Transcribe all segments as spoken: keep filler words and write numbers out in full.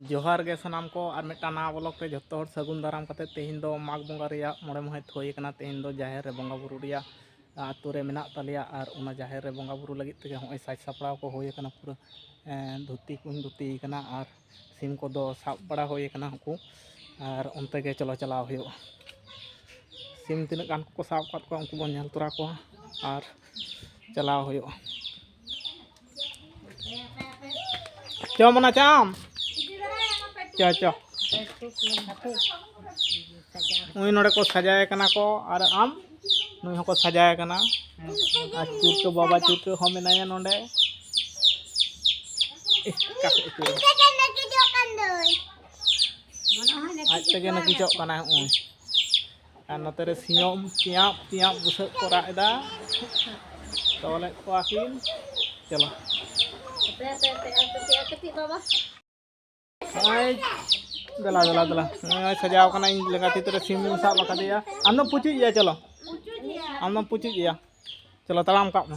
ᱡᱚᱦᱟᱨ ᱜᱮ ᱥᱟᱱᱟᱢ ᱠᱚ, ᱟᱨ ᱢᱤᱫᱴᱟᱝ ᱱᱟᱣᱟ ᱵᱞᱚᱜ ᱨᱮ ᱡᱷᱚᱛᱚ ᱦᱚᱲ ᱥᱟᱹᱜᱩᱱ ᱫᱟᱨᱟᱢ ᱠᱟᱛᱮ, ᱛᱮᱦᱮᱧ ᱫᱚ ᱢᱟᱜᱽ ᱵᱚᱸᱜᱟ ᱨᱮᱭᱟᱜ ᱢᱚᱬᱮ ᱢᱟᱹᱦᱤᱛ ᱦᱩᱭ ᱟᱠᱟᱱᱟ᱾ ᱛᱮᱦᱮᱧ ᱫᱚ ᱡᱟᱦᱮᱨ ᱨᱮ ᱵᱚᱸᱜᱟ ᱵᱩᱨᱩ ᱨᱮᱭᱟᱜ ᱟᱹᱛᱩ ᱨᱮ ᱢᱮᱱᱟᱜ ᱛᱟᱞᱮᱭᱟ, ᱟᱨ ᱚᱱᱟ ᱡᱟᱦᱮᱨ ᱨᱮ ᱵᱚᱸᱜᱟ ᱵᱩᱨᱩ ᱞᱟᱹᱜᱤᱫ ᱛᱮᱜᱮ ᱦᱚᱸᱜᱼᱚᱭ ᱥᱟᱡᱽ ᱥᱟᱯᱲᱟᱣ ᱠᱚ ᱦᱩᱭ ᱟᱠᱟᱱᱟ᱾ ᱯᱩᱨᱟᱹ ᱮᱸ, ᱫᱷᱩᱛᱤ ᱠᱚᱧ ᱫᱷᱩᱛᱤ ᱟᱠᱟᱱᱟ, ᱟᱨ ᱥᱤᱢ ᱠᱚᱫᱚ ᱥᱟᱵ ᱵᱟᱲᱟ ᱦᱩᱭ ᱟᱠᱟᱱᱟ ᱩᱱᱠᱩ, ᱟᱨ ᱚᱱᱛᱮ ᱜᱮ ᱪᱚᱞᱚ ᱪᱟᱞᱟᱣ ᱦᱩᱭᱩᱜᱼᱟ᱾ ᱥᱤᱢ ᱛᱤᱱᱟᱹᱜ ᱜᱟᱱ ᱠᱚᱠᱚ ᱥᱟᱵ ᱟᱠᱟᱫ ᱠᱚᱣᱟ, ᱩᱱᱠᱩ ᱵᱚᱱ ᱧᱮᱞ ᱛᱚᱨᱟ ᱠᱚᱣᱟ ᱟᱨ ᱪᱟᱞᱟᱣ ᱦᱩᱭᱩᱜᱼᱟ᱾ ᱪᱚ ᱢᱚᱱᱟ, ᱪᱟᱢ᱾ ᱪᱚ, ᱪᱚ᱾ ᱩᱱᱤ ᱱᱚᱰᱮ ᱠᱚ ᱥᱟᱡᱟᱭᱮ ᱠᱟᱱᱟ ᱠᱚ, ᱟᱨ ᱟᱢ ᱱᱩᱭ ᱦᱚᱸᱠᱚ ᱥᱟᱡᱟᱭᱮ ᱠᱟᱱᱟ᱾ ᱟᱨ ᱪᱩᱴᱠᱟᱹ ᱵᱟᱵᱟ ᱪᱩᱴᱠᱟᱹ ᱦᱚᱸ ᱢᱮᱱᱟᱭᱟ ᱱᱚᱰᱮ᱾ ᱤᱥ, ᱚᱠᱟ ᱥᱮᱫ ᱩᱪᱟᱹᱲ? ᱟᱡ ᱛᱮᱜᱮ ᱱᱟᱹᱠᱤᱪᱚᱜ ᱠᱟᱱᱟᱭ ᱦᱚᱸᱜᱼᱚᱭ᱾ ᱟᱨ ᱱᱚᱛᱮ ᱨᱮ ᱥᱤᱭᱚᱢ ᱪᱤᱭᱟᱸᱯ ᱪᱤᱭᱟᱸᱯ ᱵᱩᱥᱟᱹᱜ ᱠᱚ ᱨᱟᱜ ᱮᱫᱟ, ᱛᱚᱞᱮᱫ ᱠᱚᱣᱟ ᱠᱤᱱ᱾ ᱪᱚᱞᱚ᱾ ᱦᱟᱯᱮ, ᱦᱟᱯᱮ, ᱦᱟᱯᱮ, ᱟᱨ ᱠᱟᱹᱴᱤᱡ, ᱟᱨ ᱠᱟᱹᱴᱤᱡ ᱵᱟᱵᱟ᱾ ᱱᱚᱜᱼᱚᱭ, ᱫᱮᱞᱟ, ᱫᱮᱞᱟ, ᱫᱮᱞᱟ᱾ ᱱᱚᱜᱼᱚᱭ ᱥᱟᱡᱟᱣ ᱠᱟᱱᱟ, ᱤᱧ ᱞᱮᱸᱜᱟ ᱛᱤ ᱨᱮ ᱥᱤᱢ ᱥᱟᱵ ᱟᱠᱟᱫᱮᱭᱟ᱾ ᱟᱢ ᱫᱚᱢ ᱯᱩᱪᱩᱡ ᱜᱮᱭᱟ, ᱪᱚᱞᱚ᱾ ᱟᱢ ᱫᱚᱢ ᱯᱩᱪᱩᱡ ᱜᱮᱭᱟ᱾ ᱪᱚᱞᱚ, ᱛᱟᱲᱟᱢ ᱠᱟᱜ ᱢᱮ᱾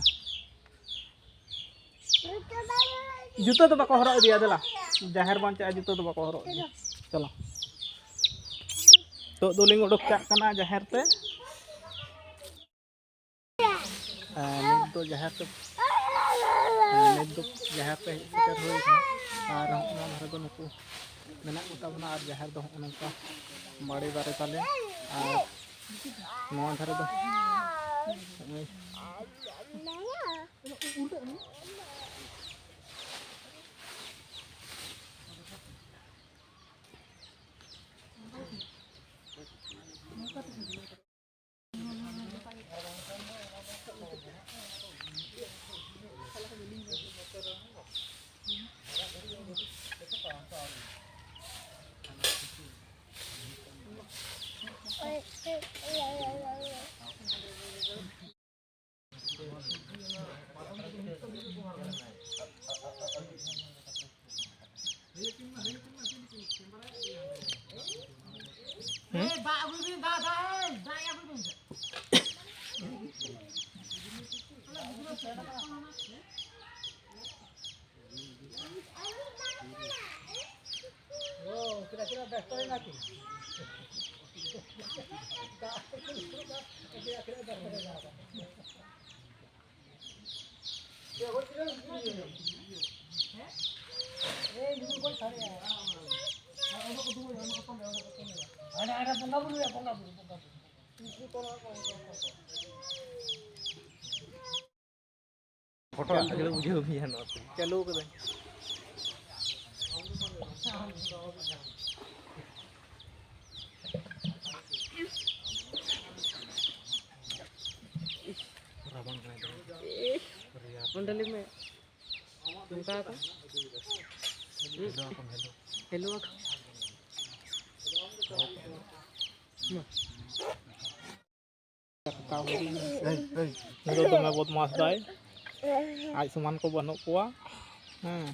ᱡᱩᱛᱟᱹ ᱫᱚ ᱵᱟᱠᱚ ᱦᱚᱨᱚᱜ ᱤᱫᱤᱭᱟ, ᱫᱮᱞᱟ᱾ ᱡᱟᱦᱮᱨ ᱵᱚᱱ ᱪᱟᱜᱼᱟ, ᱡᱩᱛᱟᱹ ᱫᱚ ᱵᱟᱠᱚ ᱦᱚᱨᱚᱜ ᱤᱫᱤᱭᱟ᱾ ᱪᱚᱞᱚ᱾ ᱱᱤᱛᱚᱜ ᱫᱚᱞᱤᱧ ᱩᱰᱩᱠ ᱪᱟᱜ ᱠᱟᱱᱟ ᱡᱟᱦᱮᱨ ᱛᱮ᱾ ᱦᱮᱸ, ᱱᱤᱛ ᱫᱚ ᱡᱟᱦᱮᱨ ᱛᱮ, ᱦᱮᱸ, ᱱᱤᱛ ᱫᱚ ᱡᱟᱦᱮᱨ ᱛᱮ ᱦᱮᱡ ᱥᱮᱴᱮᱨ ᱦᱩᱭ ᱟᱠᱟᱱᱟ᱾ ᱟᱨ ᱦᱚᱸᱜᱼᱚ ᱱᱚᱣᱟ ᱫᱷᱟᱨᱮ ᱫᱚ ᱱᱩᱠᱩ ᱢᱮᱱᱟᱜ ᱠᱚᱛᱟ ᱵᱚᱱᱟ᱾ ᱟᱨ ᱡᱟᱦᱮᱨ ᱫᱚ ᱦᱚᱸᱜᱼᱚ ᱱᱚᱝᱠᱟ ᱵᱟᱲᱮ ᱫᱟᱨᱮ ᱛᱟᱞᱮ᱾ ᱟᱨ ᱱᱚᱣᱟ ᱫᱷᱟᱨᱮ ᱫᱚ ᱱᱚᱜᱼᱚᱭ ᱯᱷᱳᱴᱳ ᱟᱜ ᱜᱮ ᱵᱩᱡᱷᱟᱹᱣ ᱢᱮᱭᱟ ᱱᱚᱣᱟ ᱛᱮ᱾ ᱪᱟᱹᱞᱩ ᱠᱟᱹᱫᱟᱹᱧ᱾ ᱨᱟᱵᱟᱝ ᱠᱟᱱᱟᱭ ᱫᱚ᱾ ᱨᱮᱭᱟᱲ᱾ ᱚᱸᱰᱮ ᱞᱟᱹᱭ ᱢᱮ᱾ ᱱᱚᱝᱠᱟ ᱠᱚ᱾ ᱦᱮᱞᱳ ᱟᱠᱚ, ᱦᱮᱞᱳ᱾ ᱦᱮᱞᱳ ᱟᱠᱚ᱾ ᱱᱩᱭ ᱫᱚ ᱫᱚᱢᱮ ᱵᱚᱫᱢᱟᱥ ᱫᱟᱭ, ᱟᱡ ᱥᱚᱢᱟᱱ ᱠᱚ ᱵᱟᱹᱱᱩᱜ ᱠᱚᱣᱟ᱾ ᱦᱮᱸ,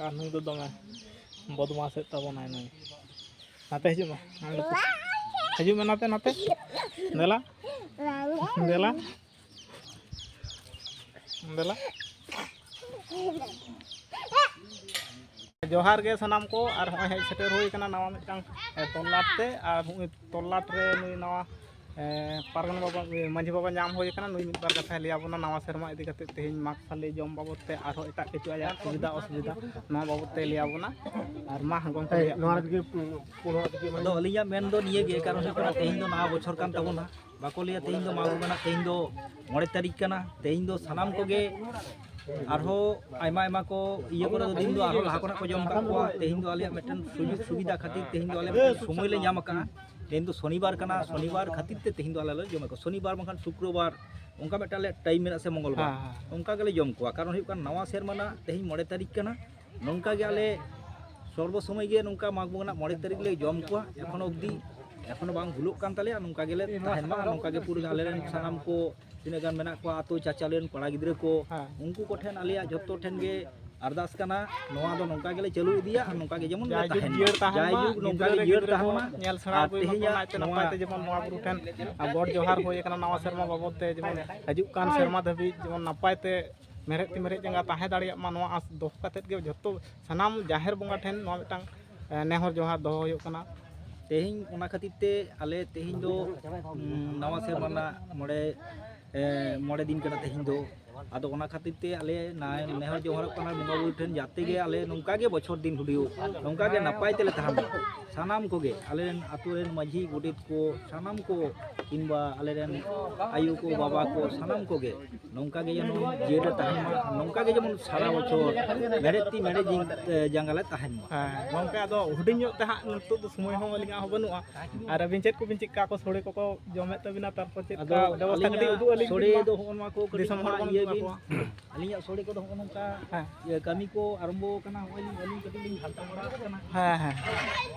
ᱟᱨ ᱱᱩᱭ ᱫᱚ ᱫᱚᱢᱮ ᱵᱚᱫᱢᱟᱥᱮᱫ ᱛᱟᱵᱚᱱᱟᱭ ᱱᱩᱭ᱾ ᱱᱟᱛᱮ ᱦᱤᱡᱩᱜ ᱢᱮ, ᱟᱢ ᱫᱚ᱾ ᱦᱤᱡᱩᱜ ᱢᱮ ᱱᱟᱛᱮ, ᱱᱟᱛᱮ᱾ ᱫᱮᱞᱟ, ᱫᱮᱞᱟ, ᱫᱮᱞᱟ᱾ ᱡᱚᱦᱟᱨ ᱜᱮ ᱥᱟᱱᱟᱢ ᱠᱚ, ᱟᱨ ᱦᱚᱸᱜᱼᱚᱭ ᱦᱮᱡ ᱥᱮᱴᱮᱨ ᱦᱩᱭ ᱠᱟᱱᱟ ᱱᱟᱣᱟ ᱢᱤᱫᱴᱟᱝ, ᱮ, ᱛᱚᱞᱞᱟᱴ ᱛᱮ, ᱟᱨ ᱦᱚᱸᱜᱼᱚᱭ ᱛᱚᱞᱞᱟᱴ ᱨᱮ ᱱᱩᱭ ᱱᱟᱣᱟ, ᱮ, ᱯᱟᱨᱜᱟᱱᱟ ᱵᱟᱵᱟ, ᱮ, ᱢᱟᱹᱡᱷᱤ ᱵᱟᱵᱟ ᱧᱟᱢ ᱦᱩᱭ ᱠᱟᱱᱟ, ᱱᱩᱭ ᱢᱤᱫ ᱵᱟᱨ ᱠᱟᱛᱷᱟᱭ ᱞᱟᱹᱭ ᱟᱵᱚᱱᱟ ᱱᱟᱣᱟ ᱥᱮᱨᱢᱟ ᱤᱫᱤ ᱠᱟᱛᱮ, ᱛᱮᱦᱮᱧ ᱢᱟᱜᱽ ᱥᱟᱞᱮ ᱡᱚᱢ ᱵᱟᱵᱚᱫ ᱛᱮ, ᱟᱨᱦᱚᱸ ᱮᱴᱟᱜ ᱠᱤᱪᱷᱩ ᱟᱭᱟᱜ ᱥᱩᱵᱤᱫᱷᱟ ᱚᱥᱩᱵᱤᱫᱷᱟ ᱱᱚᱣᱟ ᱵᱟᱵᱚᱫ ᱛᱮ ᱞᱟᱹᱭ ᱟᱵᱚᱱᱟ᱾ ᱟᱨ ᱢᱟ ᱜᱚᱢᱠᱮ ᱞᱟᱹᱭ ᱟᱵᱚᱱ᱾ ᱱᱚᱣᱟ ᱨᱮᱜᱮ ᱯᱩᱱ ᱦᱚᱲ ᱛᱮᱜᱮ ᱢᱟᱱᱮ ᱟᱫᱚ ᱟᱹᱞᱤᱧᱟᱜ ᱢᱮᱱ ᱫᱚ ᱱᱤᱭᱟᱹ ᱜᱮ, ᱠᱟᱨᱚᱱ ᱦᱩᱭᱩᱜ ᱠᱟᱱᱟ ᱛᱮᱦᱮᱧ ᱫᱚ ᱱᱟᱣᱟ ᱵᱚᱪᱷᱚᱨ ᱠᱟᱱ ᱛᱟᱵᱚᱱᱟ, ᱵᱟᱠᱚ ᱞᱟᱹᱭᱟ ᱛᱮᱦᱮᱧ ᱫᱚ ᱢᱟᱜᱽ ᱵᱚᱸᱜᱟ ᱨᱮᱱᱟᱜ ᱛᱮᱦᱮᱧ ᱫᱚ ᱢᱚᱬᱮ ᱛᱟᱹᱨᱤᱠᱷ ᱠᱟᱱᱟ, ᱛᱮᱦᱮᱧ ᱫᱚ ᱥᱟᱱᱟᱢ ᱠᱚᱜᱮ ᱟᱨᱦᱚᱸ ᱟᱭᱢᱟ ᱟᱭᱢᱟ ᱠᱚ ᱤᱭᱟᱹ ᱠᱚᱨᱮ ᱫᱚ ᱫᱤᱱ ᱫᱚ ᱟᱨᱦᱚᱸ ᱞᱟᱦᱟ ᱠᱷᱚᱱᱟᱜ ᱠᱚ ᱡᱚᱢ ᱟᱠᱟᱫ ᱠᱚᱣᱟ᱾ ᱛᱮᱦᱮᱧ ᱫᱚ ᱟᱞᱮᱭᱟᱜ ᱢᱤᱫᱴᱮᱱ ᱥᱩᱡᱳᱜᱽ ᱥᱩᱵᱤᱫᱷᱟ ᱠᱷᱟᱹᱛᱤᱨ ᱛᱮᱦᱮᱧ ᱫᱚ ᱟᱞᱮ ᱢᱤᱫᱴᱮᱱ ᱥᱚᱢᱚᱭ ᱞᱮ ᱧᱟᱢ ᱟᱠᱟᱫᱼᱟ᱾ ᱛᱮᱦᱮᱧ ᱫᱚ ᱥᱚᱱᱤᱵᱟᱨ ᱠᱟᱱᱟ, ᱥᱚᱱᱤᱵᱟᱨ ᱠᱷᱟᱹᱛᱤᱨ ᱛᱮ ᱛᱮᱦᱮᱧ ᱫᱚ ᱟᱞᱮ ᱞᱮ ᱡᱚᱢᱮᱫ ᱠᱚᱣᱟ᱾ ᱥᱚᱱᱤᱵᱟᱨ ᱵᱟᱝᱠᱷᱟᱱ ᱥᱩᱠᱨᱚᱵᱟᱨ ᱚᱱᱠᱟ ᱢᱤᱫᱴᱟᱝ ᱟᱞᱮᱭᱟᱜ ᱴᱟᱭᱤᱢ ᱢᱮᱱᱟᱜᱼᱟ ᱥᱮ ᱢᱚᱝᱜᱚᱞ ᱵᱟᱨ, ᱦᱮᱸ, ᱦᱮᱸ᱾ ᱚᱱᱠᱟ ᱜᱮᱞᱮ ᱡᱚᱢ ᱠᱚᱣᱟ᱾ ᱠᱟᱨᱚᱱ ᱦᱩᱭᱩᱜ ᱠᱟᱱᱟ ᱱᱟᱣᱟ ᱥᱮᱨᱢᱟ ᱨᱮᱱᱟᱜ ᱛᱮᱦᱮᱧ ᱢᱚᱬᱮ ᱛᱟᱹᱨᱤᱠᱷ ᱠᱟᱱᱟ, ᱱᱚᱝᱠᱟ ᱜᱮ ᱟᱞᱮ ᱥᱚᱨᱵᱚ ᱥᱚᱢᱚᱭ ᱜᱮ ᱱᱚᱝᱠᱟ ᱢᱟᱜᱽ ᱵᱚᱸᱜᱟ ᱨᱮᱱᱟᱜ ᱢᱚᱬᱮ ᱛᱟᱹᱨᱤᱠᱷ ᱞᱮ ᱡᱚᱢ ᱠᱚᱣᱟ᱾ ᱮᱠᱷᱚᱱᱚ ᱚᱵᱫᱤ, ᱮᱠᱷᱚᱱᱚ ᱵᱟᱝ ᱵᱷᱩᱞᱚᱜ ᱠᱟᱱ ᱛᱟᱞᱮᱭᱟ, ᱱᱚᱝᱠᱟ ᱜᱮᱞᱮ ᱛᱟᱦᱮᱱ ᱢᱟ᱾ ᱟᱨ ᱱᱚᱝᱠᱟ ᱜᱮ ᱯᱩᱨᱟᱹ ᱟᱞᱮ ᱨᱮᱱ ᱥᱟᱱᱟᱢ ᱠᱚ ᱛᱤᱱᱟᱹᱜ ᱜᱟᱱ ᱢᱮᱱᱟᱜ ᱠᱚᱣᱟ, ᱟᱛᱳ ᱪᱟᱪᱟᱞᱮᱱ ᱠᱚᱲᱟ ᱜᱤᱫᱽᱨᱟᱹ ᱠᱚ, ᱦᱮᱸ᱾ ᱩᱱᱠᱩ ᱠᱚᱴᱷᱮᱱ ᱟᱞᱮᱭᱟᱜ ᱡᱷᱚᱛᱚ ᱴᱷᱮᱱ ᱜᱮ ᱟᱨᱫᱟᱥ ᱠᱟᱱᱟ, ᱱᱚᱣᱟ ᱫᱚ ᱱᱚᱝᱠᱟ ᱜᱮᱞᱮ ᱪᱟᱹᱞᱩ ᱤᱫᱤᱭᱟ ᱟᱨ ᱱᱚᱝᱠᱟ ᱜᱮ ᱡᱮᱢᱚᱱ ᱞᱮ ᱡᱟᱭᱡᱩᱜᱽ ᱛᱟᱦᱮᱱ ᱢᱟ᱾ ᱡᱤᱭᱟᱹᱲ ᱛᱟᱦᱮᱱ ᱢᱟ, ᱡᱟᱭᱡᱩᱜᱽ ᱱᱚᱝᱠᱟ ᱜᱤᱫᱽᱨᱟᱹ ᱜᱮ ᱡᱤᱭᱟᱹᱲ ᱯᱤᱫᱽᱨᱟᱹ ᱛᱟᱦᱮᱱ ᱠᱚ ᱢᱟ᱾ ᱧᱮᱞ ᱥᱮᱬᱟ ᱟᱨ ᱟᱹᱜᱩᱭ ᱢᱟᱠᱚ, ᱛᱮᱦᱮᱧᱟᱜ ᱱᱟᱭᱛᱮ ᱱᱟᱯᱟᱭ ᱱᱚᱣᱟ ᱛᱮ ᱡᱮᱢᱚᱱ ᱱᱚᱣᱟ ᱵᱩᱨᱩ ᱴᱷᱮᱱ ᱜᱚᱰ ᱡᱚᱦᱟᱨ ᱦᱩᱭ ᱟᱠᱟᱱᱟ, ᱱᱟᱣᱟ ᱥᱮᱨᱢᱟ ᱵᱟᱵᱚᱫ ᱛᱮ ᱡᱮᱢᱚᱱ ᱦᱤᱡᱩᱜ ᱠᱟᱱ ᱥᱮᱨᱢᱟ ᱫᱷᱟᱹᱵᱤᱡ ᱡᱮᱢᱚᱱ ᱱᱟᱯᱟᱭ ᱛᱮ ᱢᱮᱨᱮᱫ ᱛᱤ ᱢᱮᱨᱮᱫ ᱡᱟᱸᱜᱟ ᱛᱟᱦᱮᱸ ᱫᱟᱲᱮᱭᱟᱜ ᱢᱟ, ᱱᱚᱣᱟ ᱟᱸᱥ ᱫᱚᱦᱚ ᱠᱟᱛᱮᱫ ᱜᱮ ᱡᱷᱚᱛᱚ ᱥᱟᱱᱟᱢ ᱡᱟᱦᱮᱨ ᱵᱚᱸᱜᱟ ᱴᱷᱮᱱ ᱱᱚᱣᱟ ᱢᱤᱫᱴᱟᱝ, ᱱᱮᱦᱚᱨ ᱡᱚᱦᱟᱨ ᱫᱚᱦᱚ ᱦᱩᱭᱩᱜ ᱠᱟᱱᱟ᱾ ᱛᱮᱦᱮᱧ ᱚᱱᱟ ᱠᱷᱟᱹᱛᱤᱨ ᱛᱮ ᱟᱞᱮ ᱛᱮᱦᱮᱧ ᱫᱚ, ᱩᱢ, ᱱᱟᱣᱟ ᱥᱮᱨᱢᱟ ᱨᱮᱱᱟᱜ ᱢᱚᱬᱮ, ᱮ, ᱢᱚᱬᱮ ᱫᱤᱱ ᱠᱟᱱᱟ ᱛᱮᱦᱮᱧ ᱫᱚ᱾ ᱟᱫᱚ ᱚᱱᱟ ᱠᱷᱟᱹᱛᱤᱨ ᱛᱮ ᱟᱞᱮ ᱱᱟ-, ᱱᱮᱦᱚᱨ ᱡᱚᱦᱟᱨᱚᱜ ᱠᱟᱱᱟ ᱵᱚᱸᱜᱟ ᱵᱩᱨᱩ ᱴᱷᱮᱱ, ᱡᱟᱛᱮ ᱜᱮ ᱟᱞᱮ ᱱᱚᱝᱠᱟ ᱜᱮ ᱵᱚᱪᱷᱚᱨ ᱫᱤᱱ ᱦᱩᱭᱩᱜ, ᱱᱚᱝᱠᱟ ᱜᱮ ᱱᱟᱯᱟᱭ ᱛᱮᱞᱮ ᱛᱟᱦᱮᱱ ᱢᱟ᱾ ᱥᱟᱱᱟᱢ ᱠᱚᱜᱮ, ᱟᱞᱮ ᱨᱮᱱ ᱟᱛᱳ ᱨᱮᱱ ᱢᱟᱹᱡᱷᱤ, ᱜᱚᱰᱮᱛ ᱠᱚ, ᱥᱟᱱᱟᱢ ᱠᱚ, ᱠᱤᱝᱵᱟ ᱟᱞᱮ ᱨᱮᱱ ᱟᱭᱳ ᱠᱚ, ᱵᱟᱵᱟ ᱠᱚ, ᱥᱟᱱᱟᱢ ᱠᱚᱜᱮ ᱱᱚᱝᱠᱟ ᱜᱮ ᱡᱮᱢᱚᱱ ᱡᱤᱭᱟᱹᱲ ᱞᱮ ᱛᱟᱦᱮᱱ ᱢᱟ, ᱱᱚᱝᱠᱟ ᱜᱮ ᱡᱮᱢᱚᱱ ᱥᱟᱨᱟ ᱵᱚᱪᱷᱚᱨ ᱢᱮᱬᱦᱮᱫ ᱛᱤ ᱢᱮᱬᱦᱮᱫ ᱡᱤ-, ᱡᱟᱸᱜᱟ ᱞᱮ ᱛᱟᱦᱮᱱ ᱢᱟ᱾ ᱦᱮᱸ, ᱜᱚᱢᱠᱮ, ᱟᱫᱚ ᱦᱩᱰᱤᱧ ᱧᱚᱜ ᱛᱮ ᱦᱟᱸᱜ ᱱᱤᱛᱚᱜ ᱫᱚ ᱥᱚᱢᱚᱭ ᱦᱚᱸ ᱟᱹᱞᱤᱧᱟᱜ ᱦᱚᱸ ᱵᱟᱹᱱᱩᱜᱼᱟ᱾ ᱟᱨ ᱟᱹᱵᱤᱱ ᱪᱮᱫ ᱠᱚᱵᱤᱱ ᱪᱮᱫ ᱠᱟ ᱠᱚ ᱥᱚᱲᱮ ᱠᱚᱠᱚ ᱡᱚᱢᱮᱫ ᱛᱟᱹᱵᱤᱱᱟ, ᱛᱟᱨᱯᱚᱨ ᱪᱮᱫ ᱟᱫᱚ ᱠᱟ ᱵᱮᱵᱚᱥᱛᱷᱟ ᱠᱟᱹᱴᱤᱡ ᱟᱹᱞᱤᱧᱟᱜ ᱩᱫᱩᱜ ᱟᱹᱞᱤᱧ ᱥᱚᱲᱮ ᱵᱤᱱ ᱢᱟ᱾ ᱫᱚ ᱦᱚᱸᱜᱼᱚ ᱱᱚᱣᱟ ᱠᱚ ᱠᱟᱹᱴᱤᱡ ᱫᱤᱥᱚᱢ ᱦᱚᱲ ᱱᱚᱣᱟ ᱠᱚ ᱤᱭᱟᱹ ᱵᱤᱱ᱾ ᱮᱢᱟ ᱠᱚᱣᱟ᱾ ᱟᱹᱞᱤᱧᱟᱜ ᱥᱚᱲᱮ ᱠᱚᱫᱚ ᱦᱚᱸᱜᱼᱚ ᱱᱚᱝᱠᱟ ᱦᱮᱸ᱾ ᱤᱭᱟᱹ ᱠᱟᱹᱢᱤ ᱠᱚ ᱟᱨᱟᱢᱵᱚ ᱟᱠᱟᱱᱟ, ᱦᱚᱸᱜᱼᱚᱭ ᱞᱤᱧ, ᱟᱹᱞᱤᱧ ᱠᱟᱹᱴᱤᱡ ᱞᱤᱧ ᱦᱟᱞᱠᱟ ᱵᱟᱲᱟ ᱟᱠᱟᱱᱟ᱾ ᱦᱮᱸ, ᱦᱮᱸ᱾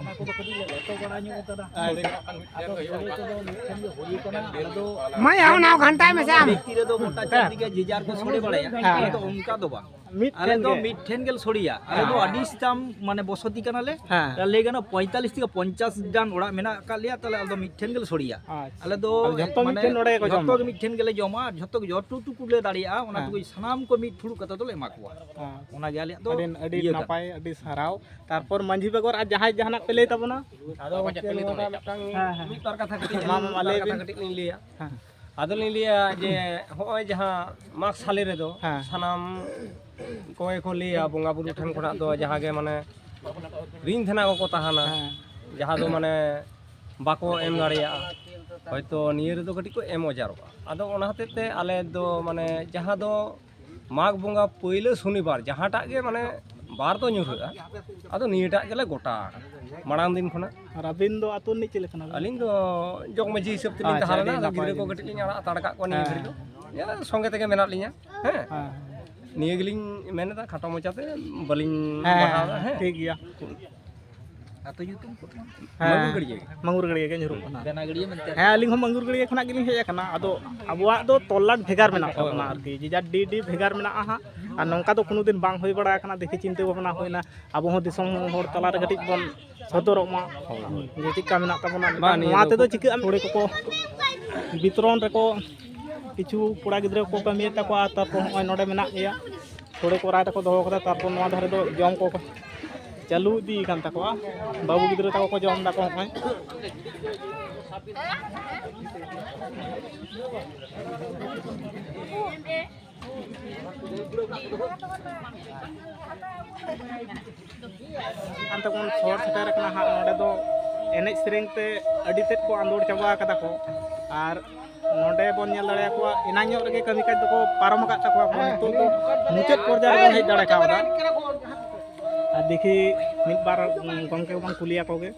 ᱚᱱᱟ ᱠᱚᱫᱚ ᱠᱟᱹᱴᱤᱡ ᱞᱮ ᱞᱮᱴᱚ ᱵᱟᱲᱟ ᱧᱚᱜ ᱟᱠᱟᱫᱟ᱾ ᱟᱪᱪᱷᱟ᱾ ᱟᱫᱚ ᱥᱚᱲᱮ ᱠᱚᱫᱚ ᱢᱤᱫ ᱴᱷᱮᱱ ᱜᱮ ᱦᱩᱭ ᱟᱠᱟᱱᱟ᱾ ᱟᱞᱮ ᱫᱚ ᱢᱟᱭᱟ, ᱚᱱᱟ ᱜᱷᱟᱱᱴᱟᱭ ᱢᱮᱥᱮ ᱟᱢ᱾ ᱵᱮᱠᱛᱤ ᱨᱮᱫᱚ ᱜᱚᱴᱟ ᱦᱮᱸ᱾ ᱪᱟᱨᱫᱤᱠᱮ ᱡᱮ ᱡᱟᱨ ᱠᱚ ᱥᱚᱲᱮ ᱵᱟᱲᱟᱭᱟ᱾ ᱦᱮᱸ᱾ ᱟᱞᱮ ᱫᱚ ᱚᱱᱠᱟ ᱫᱚ ᱵᱟᱝ᱾ ᱢᱤᱫ ᱟᱞᱮ ᱴᱷᱮᱱ ᱫᱚ ᱜᱮ᱾ ᱢᱤᱫ ᱴᱷᱮᱱ ᱜᱮᱞᱮ ᱥᱚᱲᱮᱭᱟ᱾ ᱟᱞᱮ ᱫᱚ ᱦᱮᱸ᱾ ᱟᱹᱰᱤ ᱥᱟᱛᱟᱢ ᱢᱟᱱᱮ ᱵᱚᱥᱚᱛᱤ ᱠᱟᱱᱟᱞᱮ᱾ ᱦᱮᱸ᱾ ᱞᱟᱹᱭ ᱜᱟᱱᱚᱜᱼᱟ ᱯᱚᱸᱭᱛᱟᱞᱤᱥ ᱛᱷᱮᱠᱮ ᱯᱚᱧᱪᱟᱥ ᱜᱟᱱ ᱚᱲᱟᱜ ᱢᱮᱱᱟᱜ ᱟᱠᱟᱫ ᱞᱮᱭᱟ, ᱛᱟᱦᱞᱮ ᱟᱞᱮ ᱫᱚ ᱢᱤᱫ ᱴᱷᱮᱱ ᱜᱮᱞᱮ ᱥᱚᱲᱮᱭᱟ᱾ ᱟᱪᱪᱷᱟ᱾ ᱟᱞᱮ ᱫᱚ ᱟᱫᱚ ᱡᱷᱚᱛᱚ ᱢᱤᱫ ᱢᱟᱱᱮ ᱴᱷᱮᱱ ᱱᱚᱰᱮ ᱜᱮᱠᱚ ᱡᱷᱚᱛᱚ ᱡᱚᱢᱟ? ᱜᱮ ᱢᱤᱫ ᱴᱷᱮᱱ ᱜᱮᱞᱮ ᱡᱚᱢᱟ, ᱟᱨ ᱡᱷᱚᱛᱚ ᱜᱮ ᱡᱚᱛᱴᱩᱠᱩ ᱞᱮ ᱫᱟᱲᱮᱭᱟᱜᱼᱟ, ᱚᱱᱟ ᱦᱮᱸ᱾ ᱴᱩᱠᱩ ᱥᱟᱱᱟᱢ ᱠᱚ ᱢᱤᱫ ᱯᱷᱩᱲᱩᱜ ᱠᱟᱛᱮ ᱫᱚᱞᱮ ᱮᱢᱟ ᱠᱚᱣᱟ᱾ ᱦᱮᱸ᱾ ᱚᱱᱟᱜᱮ ᱟᱞᱮᱭᱟᱜ ᱫᱚ ᱟᱹᱰᱤ, ᱟᱹᱰᱤ ᱤᱭᱟᱹ ᱠᱟᱱᱟ᱾ ᱱᱟᱯᱟᱭ, ᱟᱹᱰᱤ ᱥᱟᱨᱦᱟᱣ᱾ ᱛᱟᱨᱯᱚᱨ ᱢᱟᱹᱡᱷᱤ ᱵᱮᱜᱚᱨ ᱟᱨ ᱡᱟᱦᱟᱸᱭ ᱡᱟᱦᱟᱱᱟᱜ ᱯᱮ ᱞᱟᱹᱭ ᱛᱟᱵᱚᱱᱟ? ᱟᱫᱚ ᱜᱚᱢᱠᱮ, ᱱᱚᱣᱟ ᱢᱤᱫ ᱵᱟᱨ ᱠᱟᱛᱷᱟ ᱠᱟᱹᱴᱤᱡ ᱢᱟ, ᱢᱟ, ᱞᱤᱧ, ᱢᱟ, ᱞᱟᱹᱭ ᱢᱤᱫ ᱵᱟᱨ ᱵᱤᱱ᱾ ᱠᱟᱛᱷᱟ ᱠᱟᱹᱴᱤᱡ ᱞᱤᱧ ᱞᱟᱹᱭᱟ᱾ ᱦᱮᱸ᱾ ᱟᱫᱚᱞᱤᱧ ᱞᱟᱹᱭᱟ ᱡᱮ ᱦᱚᱸᱜᱼᱚᱭ ᱡᱟᱦᱟᱸ ᱢᱟᱜᱽ ᱥᱟᱞᱮ ᱨᱮᱫᱚ ᱦᱮᱸ᱾ ᱥᱟᱱᱟᱢ ᱠᱚᱜᱮ ᱠᱚ ᱞᱟᱹᱭᱟ, ᱵᱚᱸᱜᱟ ᱵᱩᱨᱩ ᱴᱷᱮᱱ ᱠᱷᱚᱱᱟᱜ ᱫᱚ ᱡᱟᱦᱟᱸ ᱜᱮ ᱢᱟᱱᱮ ᱨᱤᱱ ᱛᱮᱱᱟᱜ ᱠᱚᱠᱚ ᱛᱟᱦᱮᱱᱟ, ᱦᱮᱸ᱾ ᱡᱟᱦᱟᱸ ᱫᱚ ᱢᱟᱱᱮ ᱵᱟᱠᱚ ᱮᱢ ᱫᱟᱲᱮᱭᱟᱜᱼᱟ, ᱦᱚᱭᱛᱳ ᱱᱤᱭᱟᱹ ᱨᱮᱫᱚ ᱠᱟᱹᱴᱤᱡ ᱠᱚ ᱮᱢ ᱚᱡᱟᱨᱚᱜᱼᱟ᱾ ᱟᱫᱚ ᱚᱱᱟ ᱦᱚᱛᱮᱡ ᱛᱮ ᱟᱞᱮ ᱫᱚ ᱢᱟᱱᱮ ᱡᱟᱦᱟᱸ ᱫᱚ ᱢᱟᱜᱽ ᱵᱚᱸᱜᱟ ᱯᱳᱭᱞᱳ ᱥᱚᱱᱤᱵᱟᱨ ᱡᱟᱦᱟᱸᱴᱟᱜ ᱜᱮ ᱢᱟᱱᱮ ᱵᱟᱨ ᱫᱚ ᱧᱩᱨᱦᱟᱹᱜᱼᱟ, ᱟᱫᱚ ᱱᱤᱭᱟᱹᱴᱟᱜ ᱜᱮᱞᱮ ᱜᱚᱴᱟ ᱟᱠᱟᱫᱟ ᱢᱟᱲᱟᱝ ᱫᱤᱱ ᱠᱷᱚᱱᱟᱜ᱾ ᱟᱨ ᱟᱹᱵᱤᱱ ᱫᱚ ᱟᱹᱛᱩ ᱨᱤᱱᱤᱡ ᱪᱮᱫ ᱞᱮᱠᱟᱱᱟ ᱵᱤᱱ? ᱟᱹᱞᱤᱧ ᱫᱚ ᱡᱚᱜᱽ ᱢᱟᱹᱡᱷᱤ ᱦᱤᱥᱟᱹᱵ ᱛᱮᱞᱤᱧ ᱟᱪᱪᱷᱟ, ᱛᱟᱦᱮᱸ ᱟᱹᱰᱤ ᱞᱮᱱᱟ, ᱟᱫᱚ ᱱᱟᱯᱟᱭ ᱜᱤᱫᱽᱨᱟᱹ ᱠᱚ ᱜᱮ᱾ ᱠᱟᱹᱴᱤᱡ ᱞᱤᱧ ᱟᱲᱟᱜ ᱦᱟᱛᱟᱲ ᱠᱟᱜ ᱠᱚᱣᱟ ᱱᱤᱭᱟᱹ ᱦᱮᱸ᱾ ᱜᱷᱟᱹᱲᱤᱡ ᱫᱚ᱾ ᱦᱮᱸ, ᱥᱚᱸᱜᱮ ᱛᱮᱜᱮ ᱢᱮᱱᱟᱜ ᱞᱤᱧᱟ᱾ ᱦᱮᱸ᱾ ᱦᱮᱸ᱾ ᱱᱤᱭᱟᱹ ᱜᱮᱞᱤᱧ ᱢᱮᱱ ᱮᱫᱟ, ᱠᱷᱟᱴᱚ ᱢᱟᱪᱷᱟᱛᱮ ᱵᱟᱹᱞᱤᱧ ᱦᱮᱸ, ᱵᱟᱲᱦᱟᱣ ᱮᱫᱟ᱾ ᱦᱮᱸ᱾ ᱴᱷᱤᱠ ᱜᱮᱭᱟ᱾ ᱟᱹᱛᱩ ᱧᱩᱛᱩᱢ ᱠᱚ? ᱦᱮᱸ᱾ ᱢᱟᱹᱝᱜᱩᱨ ᱜᱟᱹᱲᱭᱟᱹ ᱜᱮ᱾ ᱢᱟᱹᱝᱜᱩᱨ ᱜᱟᱹᱲᱭᱟᱹ ᱜᱮ ᱧᱩᱨᱩᱜ ᱠᱟᱱᱟ᱾ ᱵᱮᱱᱟ ᱜᱟᱹᱲᱭᱟᱹ ᱢᱮᱱᱛᱮ᱾ ᱦᱮᱸ, ᱟᱹᱞᱤᱧ ᱦᱚᱸ ᱢᱟᱹᱝᱜᱩᱨ ᱜᱟᱹᱲᱭᱟᱹ ᱠᱷᱚᱱᱟᱜ ᱜᱮᱞᱤᱧ ᱦᱮᱡ ᱟᱠᱟᱱᱟ᱾ ᱟᱫᱚ ᱟᱵᱚᱣᱟᱜ ᱫᱚ ᱛᱚᱞᱞᱟᱴ ᱵᱷᱮᱜᱟᱨ ᱢᱮᱱᱟᱜ ᱦᱳᱭ, ᱛᱟᱵᱚᱱᱟ ᱦᱳᱭ᱾ ᱟᱨᱠᱤ, ᱡᱮ ᱡᱟᱨ ᱰᱤ ᱰᱤ ᱵᱷᱮᱜᱟᱨ ᱢᱮᱱᱟᱜᱼᱟ ᱦᱟᱸᱜ᱾ ᱟᱨ ᱱᱚᱝᱠᱟ ᱫᱚ ᱠᱳᱱᱳ ᱫᱤᱱ ᱵᱟᱝ ᱦᱩᱭ ᱵᱟᱲᱟ ᱟᱠᱟᱱᱟ, ᱫᱮᱠᱷᱤ ᱪᱤᱱᱛᱟᱹ ᱵᱷᱟᱵᱽᱱᱟ ᱦᱩᱭᱱᱟ, ᱟᱵᱚ ᱦᱚᱸ ᱫᱤᱥᱚᱢ ᱦᱚᱲ ᱛᱟᱞᱟᱨᱮ ᱠᱟᱹᱴᱤᱡ ᱵᱚᱱ ᱥᱚᱫᱚᱨᱚᱜ ᱢᱟ, ᱦᱳᱭ, ᱦᱳᱭ᱾ ᱡᱮ ᱪᱮᱫᱠᱟ ᱢᱮᱱᱟᱜ ᱛᱟᱵᱚᱱᱟ᱾ ᱵᱟᱝ, ᱱᱤᱭᱟᱹ ᱱᱚᱣᱟ ᱫᱚ ᱛᱮᱫᱚ ᱪᱤᱠᱟᱹᱜᱼᱟ, ᱥᱚᱲᱮ ᱠᱚᱠᱚ ᱵᱤᱛᱚᱨᱚᱱ ᱨᱮᱠᱚ ᱠᱤᱪᱷᱩ ᱠᱚᱲᱟ ᱜᱤᱫᱽᱨᱟᱹ ᱠᱚ ᱠᱟᱹᱢᱤᱭᱮᱫ ᱛᱟᱠᱚᱣᱟ, ᱛᱟᱨᱯᱚᱨ ᱱᱚᱜᱼᱚᱭ ᱱᱚᱰᱮ ᱢᱮᱱᱟᱜ ᱜᱮᱭᱟ, ᱥᱚᱲᱮ ᱠᱚ ᱨᱟᱭ ᱛᱮᱠᱚ ᱫᱚᱦᱚ ᱠᱟᱫᱟ, ᱛᱟᱨᱯᱚᱨ ᱱᱚᱣᱟ ᱫᱷᱟᱨᱮ ᱫᱚ ᱡᱚᱢ ᱠᱚ ᱪᱟᱹᱞᱩ ᱤᱫᱤ ᱠᱟᱱ ᱛᱟᱠᱚᱣᱟ᱾ ᱵᱟᱹᱵᱩ ᱜᱤᱫᱽᱨᱟᱹ ᱛᱟᱠᱚ ᱠᱚ ᱡᱚᱢ ᱫᱟᱠᱚ ᱦᱚᱸᱜᱼᱚᱭ᱾ ᱟᱱᱛᱮ ᱵᱚᱱ ᱥᱚᱦᱚᱨ ᱥᱮᱴᱮᱨ ᱟᱠᱟᱱᱟ ᱦᱟᱸᱜ᱾ ᱱᱚᱰᱮ ᱫᱚ ᱮᱱᱮᱡ ᱥᱮᱨᱮᱧ ᱛᱮ ᱟᱹᱰᱤ ᱛᱮᱫ ᱠᱚ ᱟᱸᱫᱳᱲ ᱪᱟᱵᱟ ᱟᱠᱟᱫᱟ ᱠᱚ᱾ ᱟᱨ ᱱᱚᱰᱮ ᱵᱚᱱ ᱧᱮᱞ ᱫᱟᱲᱮᱭᱟᱠᱚᱣᱟ, ᱮᱱᱟᱝ ᱧᱚᱜ ᱨᱮᱜᱮ ᱠᱟᱹᱢᱤ ᱠᱟᱡᱽ ᱫᱚᱠᱚ ᱯᱟᱨᱚᱢ ᱟᱠᱟᱫ ᱛᱟᱠᱚᱣᱟ ᱠᱚ, ᱱᱤᱛᱚᱜ ᱫᱚ ᱢᱩᱪᱟᱹᱫ ᱯᱚᱨᱡᱟᱭ ᱨᱮᱵᱚᱱ ᱦᱮᱡ ᱫᱟᱲᱮ ᱠᱟᱣᱫᱟ᱾ ᱟᱨ ᱫᱮᱠᱷᱤ ᱢᱤᱫ ᱵᱟᱨ ᱜᱚᱢᱠᱮ ᱵᱚᱱ ᱠᱩᱞᱤ ᱟᱠᱚ ᱜᱮ᱾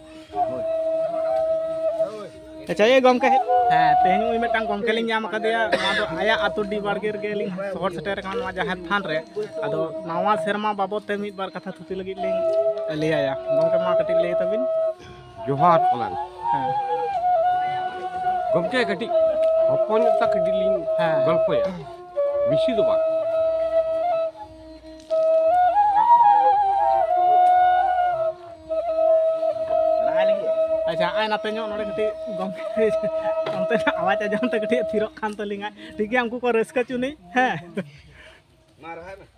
ᱟᱪᱪᱷᱟ, ᱮ ᱜᱚᱢᱠᱮ, ᱦᱮᱸ, ᱛᱮᱦᱮᱧ ᱱᱩᱭ ᱢᱤᱫᱴᱟᱝ ᱜᱚᱢᱠᱮ ᱞᱤᱧ ᱧᱟᱢ ᱟᱠᱟᱫᱮᱭᱟ, ᱱᱚᱣᱟ ᱫᱚ ᱟᱭᱟᱜ ᱟᱹᱛᱩ ᱰᱤ ᱵᱟᱲᱜᱮ ᱨᱮᱜᱮ ᱞᱤᱧ ᱥᱚᱦᱚᱨ ᱥᱮᱴᱮᱨ ᱟᱠᱟᱱᱟ, ᱱᱚᱣᱟ ᱡᱟᱦᱮᱨ ᱛᱷᱟᱱ ᱨᱮ᱾ ᱟᱫᱚ ᱱᱟᱣᱟ ᱥᱮᱨᱢᱟ ᱵᱟᱵᱚᱫ ᱛᱮ ᱢᱤᱫ ᱵᱟᱨ ᱠᱟᱛᱷᱟ ᱛᱷᱩᱛᱤ ᱞᱟᱹᱜᱤᱫ ᱞᱤᱧ ᱞᱟᱹᱭ ᱟᱭᱟ᱾ ᱜᱚᱢᱠᱮ, ᱢᱟ ᱠᱟᱹᱴᱤᱡ ᱞᱟᱹᱭ ᱛᱟᱵᱤᱱ᱾ ᱡᱚᱦᱟᱨ ᱛᱟᱞᱟᱝ᱾ ᱦᱮᱸ᱾ ᱜᱚᱢᱠᱮ, ᱠᱟᱹᱴᱤᱡ ᱦᱚᱯᱚᱱ ᱧᱚᱜ ᱛᱟ ᱠᱟᱹᱴᱤᱡ ᱞᱤᱧ ᱦᱮᱸ᱾ ᱜᱚᱞᱯᱚᱭᱟ, ᱵᱮᱥᱤ ᱫᱚ ᱵᱟᱝ᱾ ᱟᱪᱪᱷᱟ, ᱟᱭ ᱱᱟᱛᱮ ᱧᱚᱜ ᱱᱚᱰᱮ ᱠᱟᱹᱴᱤᱡ ᱜᱚᱢᱠᱮ ᱚᱱᱛᱮᱱᱟᱜ ᱟᱣᱟᱡᱽ ᱟᱸᱡᱚᱢ ᱛᱮ ᱠᱟᱹᱴᱤᱡ ᱛᱷᱤᱨᱚᱜ ᱠᱟᱱ ᱛᱟᱹᱞᱤᱧᱟ᱾ ᱴᱷᱤᱠ ᱜᱮᱭᱟ, ᱩᱱᱠᱩ ᱠᱚ ᱨᱟᱹᱥᱠᱟᱹ ᱪᱩᱱᱤᱡ᱾ ᱦᱮᱸ᱾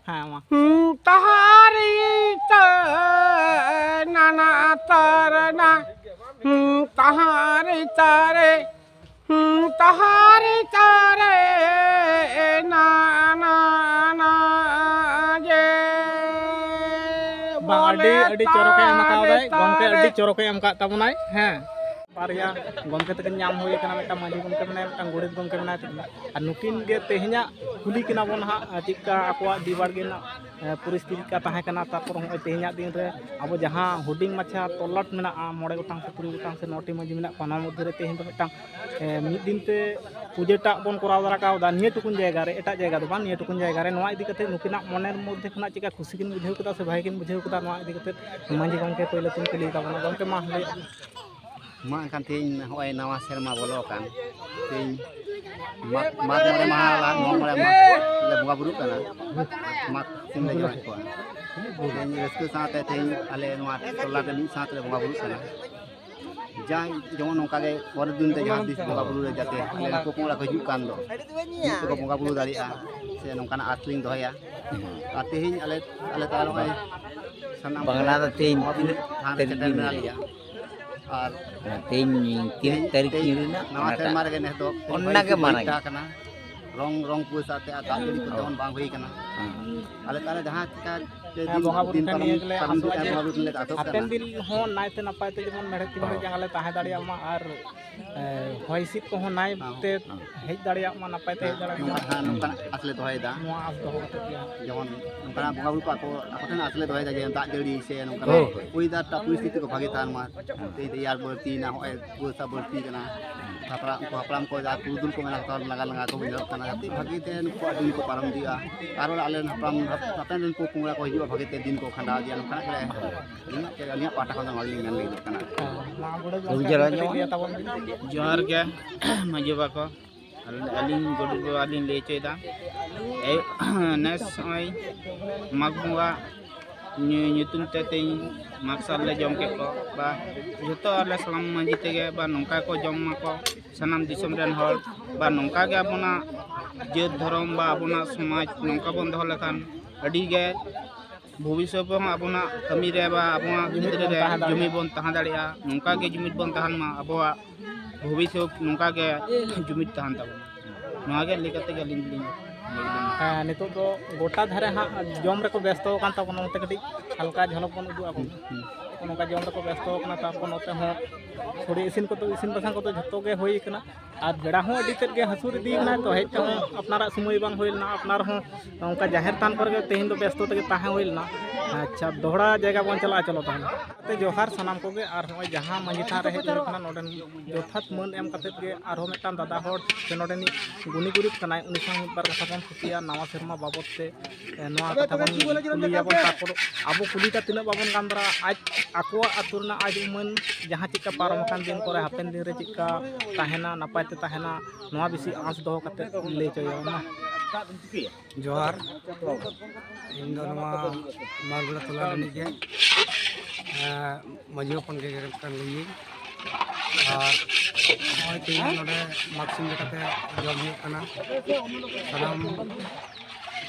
ᱦᱮᱸ, ᱢᱟ᱾ ᱛᱟᱦᱟᱨᱤ ᱛᱟ ᱱᱟᱱᱟ ᱛᱟᱨᱱᱟ, ᱛᱟᱦᱟᱨᱤ ᱛᱟᱨᱮ, ᱛᱟᱦᱟᱨᱤ ᱛᱟᱨᱮ ᱱᱟᱱᱟ ᱡᱮ᱾ ᱵᱟᱝ, ᱟᱹᱰᱤ, ᱟᱹᱰᱤ ᱪᱚᱨᱚᱠᱮ ᱮᱢ ᱟᱠᱟᱫᱟᱭ ᱜᱚᱢᱠᱮ, ᱟᱹᱰᱤ ᱪᱚᱨᱚᱠᱮ ᱮᱢ ᱟᱠᱟᱫ ᱛᱟᱵᱚᱱᱟᱭ᱾ ᱦᱮᱸ, ᱵᱟᱨᱭᱟ ᱜᱚᱢᱠᱮ ᱛᱟᱹᱠᱤᱱ ᱧᱟᱢ ᱦᱩᱭ ᱟᱠᱟᱱᱟ, ᱢᱤᱫᱴᱟᱝ ᱢᱟᱹᱡᱷᱤ ᱜᱚᱢᱠᱮ ᱢᱮᱱᱟᱭᱟ, ᱢᱤᱫᱴᱟᱝ ᱜᱚᱰᱮᱛ ᱜᱚᱢᱠᱮ ᱢᱮᱱᱟᱭ ᱛᱟᱹᱠᱤᱱᱟ᱾ ᱟᱨ ᱱᱩᱠᱤᱱ ᱜᱮ ᱛᱮᱦᱮᱧᱟᱜ ᱠᱩᱞᱤ ᱠᱤᱱᱟ ᱵᱚᱱ ᱦᱟᱸᱜ, ᱪᱮᱫᱠᱟ ᱟᱠᱚᱣᱟᱜ ᱰᱤ ᱵᱟᱲᱜᱮ ᱨᱮᱱᱟᱜ, ᱮ, ᱯᱚᱨᱤᱥᱛᱷᱤᱛᱤ ᱪᱮᱫᱠᱟ ᱛᱟᱦᱮᱸ ᱠᱟᱱᱟ᱾ ᱛᱟᱨᱯᱚᱨ ᱱᱚᱜᱼᱚᱭ ᱛᱮᱦᱮᱧᱟᱜ ᱫᱤᱱ ᱨᱮ ᱟᱵᱚ ᱡᱟᱦᱟᱸ ᱦᱩᱰᱤᱧ ᱢᱟᱪᱷᱟ ᱛᱚᱞᱞᱟᱴ ᱢᱮᱱᱟᱜᱼᱟ, ᱢᱚᱬᱮ ᱜᱚᱴᱟᱝ ᱥᱮ ᱛᱩᱨᱩᱭ ᱜᱚᱴᱟᱝ ᱥᱮ ᱱᱚᱴᱤ ᱢᱟᱹᱡᱷᱤ ᱢᱮᱱᱟᱜ ᱠᱚᱣᱟ, ᱚᱱᱟ ᱢᱚᱫᱽᱫᱷᱮ ᱨᱮ ᱛᱮᱦᱮᱧ ᱫᱚ ᱢᱤᱫᱴᱟᱝ, ᱮ, ᱢᱤᱫ ᱫᱤᱱ ᱛᱮ ᱯᱩᱡᱟᱹᱴᱟᱜ ᱵᱚᱱ ᱠᱚᱨᱟᱣ ᱫᱟᱨᱟ ᱠᱟᱣᱫᱟ ᱱᱤᱭᱟᱹ ᱴᱩᱠᱩᱱ ᱡᱟᱭᱜᱟ ᱨᱮ, ᱮᱴᱟᱜ ᱡᱟᱭᱜᱟ ᱫᱚ ᱵᱟᱝ, ᱱᱤᱭᱟᱹ ᱴᱩᱠᱩᱱ ᱡᱟᱭᱜᱟ ᱨᱮ᱾ ᱱᱚᱣᱟ ᱤᱫᱤ ᱠᱟᱛᱮ ᱱᱩᱠᱤᱱᱟᱜ ᱢᱚᱱᱮᱨ ᱢᱚᱫᱽᱫᱷᱮ ᱠᱷᱚᱱᱟᱜ ᱪᱮᱫᱠᱟ ᱠᱩᱥᱤ ᱠᱤᱱ ᱵᱩᱡᱷᱟᱹᱣ ᱠᱮᱫᱟ ᱥᱮ ᱵᱷᱟᱜᱮ ᱠᱤᱱ ᱵᱩᱡᱷᱟᱹᱣ ᱠᱮᱫᱟ, ᱱᱚᱣᱟ ᱤᱫᱤ ᱠᱟᱛᱮ ᱢᱟᱹᱡᱷᱤ ᱜᱚᱢᱠᱮ ᱯᱳᱭᱞᱳ ᱛᱮᱢ ᱠᱩᱞᱤ ᱛᱟᱵᱚᱱᱟ᱾ ᱜᱚᱢᱠᱮ, ᱢᱟ ᱞᱟᱹᱭ ᱢᱟ᱾ ᱮᱱᱠᱷᱟᱱ ᱛᱮᱦᱮᱧ ᱱᱚᱜᱼᱚᱭ ᱱᱟᱣᱟ ᱥᱮᱨᱢᱟ ᱵᱚᱞᱚ ᱟᱠᱟᱱ, ᱛᱮᱦᱮᱧ ᱢᱟᱜᱽ, ᱢᱟᱜᱽ ᱢᱚᱬᱮ ᱢᱟᱦᱟ ᱞᱟᱦᱟ, ᱱᱚᱣᱟ ᱢᱚᱬᱮ ᱢᱟᱦᱟ ᱞᱮ ᱵᱚᱸᱜᱟ ᱵᱩᱨᱩᱜ ᱠᱟᱱᱟ, ᱢᱟᱜᱽ ᱥᱤᱢ ᱞᱮ ᱡᱚᱢᱮᱫ ᱠᱚᱣᱟ᱾ ᱛᱮᱦᱮᱧ ᱨᱟᱹᱥᱠᱟᱹ ᱥᱟᱶᱛᱮ ᱛᱮᱦᱮᱧ ᱟᱞᱮ ᱱᱚᱣᱟ ᱴᱚᱞᱟ ᱨᱮ ᱢᱤᱫ ᱥᱟᱶᱛᱮ ᱞᱮ ᱵᱚᱸᱜᱟ ᱵᱩᱨᱩᱜ ᱠᱟᱱᱟ᱾ ᱡᱟ ᱡᱮᱢᱚᱱ ᱱᱚᱝᱠᱟ ᱜᱮ ᱯᱚᱨᱮᱨ ᱫᱤᱱ ᱛᱮ ᱡᱟᱦᱟᱸ ᱛᱤᱥ ᱵᱚᱸᱜᱟ ᱵᱩᱨᱩ ᱨᱮ ᱡᱟᱛᱮ ᱟᱞᱮ ᱯᱚᱯᱚᱝᱲᱟ ᱠᱚ ᱦᱤᱡᱩᱜ ᱠᱟᱱ ᱫᱚ ᱢᱤᱫ ᱛᱮᱠᱚ ᱵᱚᱸᱜᱟ ᱵᱩᱨᱩ ᱫᱟᱲᱮᱭᱟᱜᱼᱟ, ᱥᱮ ᱱᱚᱝᱠᱟᱱᱟᱜ ᱟᱸᱥ ᱞᱤᱧ ᱫᱚᱦᱚᱭᱟ᱾ ᱟᱨ ᱛᱮᱦᱮᱧ ᱟᱞᱮ, ᱟᱞᱮ ᱛᱟᱞᱟ ᱱᱚᱜᱼᱚᱭ ᱥᱟᱱᱟᱢ ᱵᱟᱝᱞᱟ ᱫᱚ ᱛᱮᱦᱮᱧ ᱛᱤᱱᱟᱹᱜ ᱛᱷᱟᱱ ᱨᱮ ᱛᱟᱹᱨᱤᱠᱷ ᱥᱮᱴᱮᱨ ᱧᱩᱨ ᱢᱮᱱᱟᱜ ᱮᱱᱟ? ᱞᱮᱭᱟ᱾ ᱟᱨ ᱛᱮᱦᱮᱧ ᱛᱤᱱᱟᱹᱜ ᱛᱟᱹᱨᱤᱠᱷ ᱛᱮᱦᱮᱧ ᱧᱩᱨ ᱮᱱᱟ? ᱱᱟᱣᱟ ᱚᱱᱟᱴᱟᱜ ᱥᱮᱨᱢᱟ ᱨᱮᱜᱮ ᱱᱮᱥ ᱫᱚ ᱚᱱᱟ ᱜᱮ ᱦᱚᱭ ᱢᱟᱨᱟᱝ ᱦᱤᱸᱥᱤᱫ ᱠᱟᱱᱟ᱾ ᱨᱚᱝ, ᱨᱚᱝ ᱠᱚ ᱥᱟᱶᱛᱮ ᱟᱨ ᱫᱟᱜ ᱡᱟᱹᱲᱤ ᱠᱚ ᱛᱮᱢᱚᱱ ᱵᱟᱝ ᱦᱩᱭ ᱠᱟᱱᱟ᱾ ᱦᱮᱸ᱾ ᱟᱞᱮ ᱛᱟᱦᱞᱮ ᱡᱟᱦᱟᱸ ᱪᱤᱠᱟ ᱛᱮ ᱦᱮᱸ, ᱫᱤᱱ, ᱵᱚᱸᱜᱟ ᱵᱩᱨᱩ ᱫᱤᱱ ᱴᱷᱮᱱ ᱯᱟᱨᱚᱢ, ᱱᱤᱭᱟᱹ ᱜᱮᱞᱮ ᱯᱟᱨᱚᱢ ᱟᱥᱚᱜᱼᱟ ᱤᱫᱤᱜᱼᱟ, ᱡᱮ ᱵᱚᱸᱜᱟ ᱵᱩᱨᱩ ᱴᱷᱮᱱ ᱞᱮ ᱟᱥᱚᱜ ᱦᱟᱯᱮᱱ ᱠᱟᱱᱟ᱾ ᱫᱤᱱ ᱦᱚᱸ ᱱᱟᱭᱛᱮ ᱱᱟᱯᱟᱭ ᱛᱮ ᱡᱮᱢᱚᱱ ᱢᱮᱲᱦᱮᱫ ᱛᱤ ᱢᱮᱲᱦᱮᱫ ᱦᱳᱭ᱾ ᱡᱟᱸᱜᱟ ᱞᱮ ᱛᱟᱦᱮᱸ ᱫᱟᱲᱮᱭᱟᱜ ᱢᱟ ᱟᱨ, ᱮ, ᱦᱚᱭ ᱦᱤᱸᱥᱤᱫ ᱠᱚᱦᱚᱸ ᱱᱟᱭ ᱦᱮᱸ᱾ ᱛᱮ ᱦᱮᱸ᱾ ᱦᱮᱡ ᱫᱟᱲᱮᱭᱟᱜ ᱢᱟ, ᱱᱟᱯᱟᱭ ᱛᱮ ᱦᱮᱡ ᱫᱟᱲᱮᱭᱟᱜ ᱢᱟ᱾ ᱱᱚᱝᱠᱟ, ᱦᱮᱸ, ᱱᱚᱝᱠᱟᱱᱟᱜ ᱟᱥ ᱞᱮ ᱫᱚᱦᱚᱭᱮᱫᱟ᱾ ᱱᱚᱣᱟ ᱟᱥ ᱫᱚᱦᱚ ᱠᱟᱛᱮ ᱜᱮ ᱦᱟᱸᱜ᱾ ᱡᱮᱢᱚᱱ ᱱᱚᱝᱠᱟᱱᱟᱜ ᱵᱚᱸᱜᱟ ᱵᱩᱨᱩ ᱠᱚ ᱟᱠᱚ, ᱟᱠᱚ ᱴᱷᱮᱱ ᱟᱥ ᱞᱮ ᱫᱚᱦᱚᱭᱮᱫᱟ ᱡᱮ ᱫᱟᱜ ᱡᱟᱹᱲᱤ ᱥᱮ ᱱᱚᱝᱠᱟᱱᱟᱜ ᱦᱳᱭ᱾ ᱚᱭᱮᱫᱟᱨ ᱴᱟ ᱯᱚᱨᱤᱥᱛᱷᱤᱛᱤ ᱠᱚ ᱵᱷᱟᱜᱮ ᱛᱟᱦᱮᱱ ᱢᱟ᱾ ᱛᱮᱦᱮᱧ ᱨᱮᱭᱟᱲ ᱵᱟᱹᱲᱛᱤᱭᱮᱱᱟ, ᱦᱚᱸᱜᱼᱚᱭ ᱠᱩᱣᱟᱹᱥᱟ ᱵᱟᱹᱲᱛᱤ ᱠᱟᱱᱟ᱾ ᱦᱟᱯᱲᱟᱢ, ᱩᱱᱠᱩ ᱦᱟᱯᱲᱟᱢ ᱠᱚ ᱡᱟᱦᱟᱸ ᱯᱩᱨᱩᱫᱷᱩᱞ ᱠᱚ ᱢᱮᱱᱟᱜ ᱠᱚ ᱛᱟᱵᱚᱱᱟ, ᱞᱟᱸᱜᱟ ᱞᱟᱸᱜᱟ ᱠᱚ ᱵᱩᱡᱷᱟᱹᱜ ᱠᱟᱱᱟ, ᱡᱟᱛᱮ ᱵᱷᱟᱜᱮ ᱛᱮ ᱱᱩᱠᱩᱣᱟᱜ ᱫᱤᱱ ᱠᱚ ᱯᱟᱨᱚᱢ ᱤᱫᱤᱜᱼᱟ᱾ ᱟᱨᱚ ᱟᱞᱮ ᱨᱮᱱ ᱦᱟᱯᱲᱟᱢ, ᱦᱟᱯᱮᱱ ᱨᱮᱱ ᱯᱚᱼᱯᱚᱝᱲᱟ ᱠᱚ ᱦᱤᱡᱩᱜᱼᱟ, ᱵᱷᱟᱜᱮ ᱛᱮ ᱫᱤᱱ ᱠᱚ ᱠᱷᱟᱸᱰᱟᱣ ᱤᱫᱤᱭᱟ, ᱱᱚᱝᱠᱟᱱᱟᱜ ᱜᱮ ᱟᱹᱞᱤᱧᱟᱜ, ᱟᱹᱞᱤᱧᱟᱜ ᱯᱟᱦᱴᱟ ᱠᱷᱚᱱ ᱫᱚ ᱱᱚᱣᱟ ᱜᱮᱞᱤᱧ ᱢᱮᱱ ᱞᱟᱹᱜᱤᱫᱚᱜ ᱠᱟᱱᱟ᱾ ᱦᱮᱸ, ᱢᱟ ᱜᱚᱰᱮᱛ ᱜᱚᱢᱠᱮ ᱡᱟᱞᱟ ᱠᱟᱹᱴᱤᱡ ᱧᱚᱜ᱾ ᱞᱟᱹᱭ ᱛᱟᱵᱚᱱ ᱵᱤᱱ᱾ ᱡᱚᱦᱟᱨ ᱜᱮ, ᱢᱟᱹᱡᱷᱤ ᱵᱟᱵᱟ ᱠᱚ᱾ ᱟᱹᱞᱤᱧ ᱜᱚᱰᱮᱛ ᱵᱟᱵᱟ ᱞᱤᱧ ᱞᱟᱹᱭ ᱦᱚᱪᱚᱭᱮᱫᱟ᱾ ᱮᱭ, ᱱᱮᱥ ᱱᱚᱜᱼᱚᱭ ᱢᱟᱜᱽ ᱵᱚᱸᱜᱟ ᱧᱩ-, ᱧᱩᱛᱩᱢ ᱛᱮ ᱛᱮᱦᱮᱧ ᱢᱟᱜᱽ ᱥᱟᱞ ᱞᱮ ᱡᱚᱢ ᱠᱮᱫ ᱠᱚ, ᱵᱟ ᱡᱚᱛᱚ ᱟᱞᱮ ᱥᱟᱱᱟᱢ ᱢᱟᱹᱡᱷᱤ ᱛᱮᱜᱮ, ᱵᱟ ᱱᱚᱝᱠᱟ ᱠᱚ ᱡᱚᱢ ᱢᱟᱠᱚ ᱥᱟᱱᱟᱢ ᱫᱤᱥᱚᱢ ᱨᱮᱱ ᱦᱚᱲ, ᱵᱟ ᱱᱚᱝᱠᱟ ᱜᱮ ᱟᱵᱚᱱᱟᱜ ᱡᱟᱹᱛ ᱫᱷᱚᱨᱚᱢ ᱵᱟ ᱟᱵᱚᱱᱟᱜ ᱥᱚᱢᱟᱡᱽ ᱱᱚᱝᱠᱟ ᱵᱚᱱ ᱫᱚᱦᱚ ᱞᱮᱠᱷᱟᱱ ᱟᱹᱰᱤ ᱜᱮ ᱵᱷᱚᱵᱤᱥᱥᱚᱛ ᱨᱮᱦᱚᱸ ᱟᱵᱚᱱᱟᱜ ᱠᱟᱹᱢᱤ ᱨᱮ ᱵᱟ ᱟᱵᱚᱱᱟᱜ ᱡᱩᱢᱤᱫ ᱠᱷᱮᱛᱨᱮ ᱵᱚᱱ ᱨᱮ ᱛᱟᱦᱮᱸ ᱫᱟᱲᱮᱭᱟᱜᱼᱟ᱾ ᱡᱩᱢᱤᱫ ᱵᱚᱱ ᱛᱟᱦᱮᱸ ᱫᱟᱲᱮᱭᱟᱜᱼᱟ᱾ ᱱᱚᱝᱠᱟ ᱜᱮ ᱡᱩᱢᱤᱫ ᱵᱚᱱ ᱛᱟᱦᱮᱱ ᱢᱟ, ᱟᱵᱚᱣᱟᱜ ᱵᱷᱚᱵᱤᱥᱥᱚᱛ ᱱᱚᱝᱠᱟ ᱜᱮ ᱡᱩᱢᱤᱫ ᱛᱟᱦᱮᱱ ᱛᱟᱵᱚᱱᱟ᱾ ᱱᱚᱣᱟ ᱜᱮ ᱞᱟᱹᱭ ᱠᱟᱛᱮ ᱜᱮ ᱟᱹᱞᱤᱧ ᱫᱚᱞᱤᱧ ᱞᱟᱹᱭ ᱫᱟ᱾ ᱦᱮᱸ, ᱱᱤᱛᱚᱜ ᱫᱚ ᱜᱚᱴᱟ ᱫᱷᱟᱨᱮ ᱦᱟᱸᱜ ᱡᱚᱢ ᱨᱮᱠᱚ ᱵᱮᱥᱛᱚ ᱟᱠᱟᱱ ᱛᱟᱵᱚᱱᱟ, ᱱᱚᱛᱮ ᱠᱟᱹᱴᱤᱡ ᱦᱟᱞᱠᱟ ᱡᱷᱚᱞᱚᱠ ᱵᱚᱱ ᱩᱫᱩᱜ ᱟᱠᱚ ᱠᱟᱱᱟ᱾ ᱱᱚᱝᱠᱟ ᱡᱚᱢ ᱨᱮᱠᱚ ᱵᱮᱥᱛᱚ ᱟᱠᱟᱱᱟ, ᱛᱟᱨᱯᱚᱨ ᱱᱚᱛᱮ ᱦᱚᱸ ᱥᱚᱲᱮ ᱤᱥᱤᱱ ᱠᱚᱫᱚ, ᱤᱥᱤᱱ ᱵᱟᱥᱟᱝ ᱠᱚᱫᱚ ᱡᱷᱚᱛᱚ ᱜᱮ ᱦᱩᱭ ᱟᱠᱟᱱᱟ᱾ ᱟᱨ ᱵᱮᱲᱟ ᱦᱚᱸ ᱟᱹᱰᱤ ᱛᱮᱫ ᱜᱮ ᱦᱟᱹᱥᱩᱨ ᱤᱫᱤ ᱠᱟᱱᱟ, ᱛᱚ ᱦᱮᱡ ᱛᱮᱦᱚᱸ ᱟᱯᱱᱟᱨᱟᱜ ᱥᱚᱢᱚᱭ ᱵᱟᱝ ᱦᱩᱭ ᱞᱮᱱᱟ, ᱟᱯᱱᱟᱨ ᱦᱚᱸ ᱚᱱᱠᱟ ᱡᱟᱦᱮᱨ ᱛᱷᱟᱱ ᱠᱚᱨᱮ ᱜᱮ ᱛᱮᱦᱮᱧ ᱫᱚ ᱵᱮᱥᱛᱚ ᱛᱮᱜᱮ ᱛᱟᱦᱮᱸ ᱦᱩᱭ ᱞᱮᱱᱟ᱾ ᱟᱪᱪᱷᱟ, ᱫᱚᱦᱲᱟ ᱡᱟᱭᱜᱟ ᱵᱚᱱ ᱪᱟᱞᱟᱜᱼᱟ, ᱪᱚᱞᱚ ᱛᱟᱦᱚᱞᱮ᱾ ᱛᱮ ᱡᱚᱦᱟᱨ ᱥᱟᱱᱟᱢ ᱠᱚᱜᱮ, ᱟᱨ ᱱᱚᱜᱼᱚᱭ ᱡᱟᱦᱟᱸ ᱢᱟᱹᱡᱷᱤ ᱛᱷᱟᱱ ᱨᱮ ᱦᱮᱡ ᱦᱩᱭ ᱠᱟᱱᱟ, ᱱᱚᱰᱮᱱ ᱡᱚᱛᱷᱟᱛ ᱢᱟᱹᱱ ᱮᱢ ᱠᱟᱛᱮᱫ ᱜᱮ ᱟᱨᱦᱚᱸ ᱢᱤᱫᱴᱟᱝ ᱫᱟᱫᱟ ᱦᱚᱲ ᱥᱮ ᱱᱚᱰᱮᱱᱤᱡ ᱜᱩᱱᱤ ᱜᱩᱨᱤᱵ ᱠᱟᱱᱟᱭ, ᱩᱱᱤ ᱥᱟᱶ ᱢᱤᱫ ᱵᱟᱨ ᱠᱟᱛᱷᱟ ᱵᱚᱱ ᱛᱷᱩᱛᱤᱭᱟ, ᱱᱟᱣᱟ ᱥᱮᱨᱢᱟ ᱵᱟᱵᱚᱫ ᱛᱮ, ᱮ, ᱱᱚᱣᱟ ᱠᱟᱛᱷᱟ ᱵᱚᱱ ᱠᱩᱞᱤᱭᱟᱵᱚᱱ, ᱛᱟᱨᱯᱚᱨ ᱟᱵᱚ ᱠᱩᱞᱤ ᱠᱟᱛᱮ ᱛᱤᱱᱟᱹᱜ ᱵᱟᱵᱚᱱ ᱜᱟᱱ ᱫᱟᱲᱮᱭᱟᱜᱼᱟ, ᱟᱡ ᱟᱠᱚᱣᱟᱜ ᱟᱹᱛᱩ ᱨᱮᱱᱟᱜ ᱟᱡ ᱩᱢᱟᱹᱱ ᱡᱟᱦᱟᱸ ᱪᱮᱫᱠᱟ ᱯᱟᱨᱚᱢ ᱟᱠᱟᱱ ᱫᱤᱱ ᱠᱚᱨᱮ ᱦᱟᱯᱮᱱ ᱫᱤᱱ ᱨᱮ ᱪᱮᱫᱠᱟ ᱛᱟᱦᱮᱱᱟ, ᱱᱟᱯᱟᱭ ᱛᱮ ᱛᱟᱦᱮᱱᱟ, ᱱᱚᱣᱟ ᱵᱮᱥᱤ ᱟᱸᱥ ᱫᱚᱦᱚ ᱠᱟᱛᱮ ᱞᱟᱹᱭ ᱦᱚᱪᱚᱭᱟᱵᱚᱱ ᱢᱟ᱾ ᱡᱚᱦᱟᱨ, ᱤᱧ ᱫᱚ ᱱᱚᱣᱟ ᱢᱟᱨᱜᱚᱲᱟ ᱴᱚᱞᱟ ᱨᱤᱱᱤᱡ ᱜᱮ, ᱮᱸ, ᱢᱟᱹᱡᱷᱤ ᱦᱚᱯᱚᱱ ᱜᱮ ᱠᱟᱱ ᱜᱤᱭᱟᱹᱧ᱾ ᱟᱨ ᱱᱚᱜᱼᱚᱭ ᱛᱮᱦᱮᱧ ᱱᱚᱰᱮ ᱢᱟᱜᱽ ᱥᱤᱢ ᱞᱮᱠᱟᱛᱮ ᱡᱚᱢ ᱦᱩᱭᱩᱜ ᱠᱟᱱᱟ᱾ ᱥᱟᱱᱟᱢ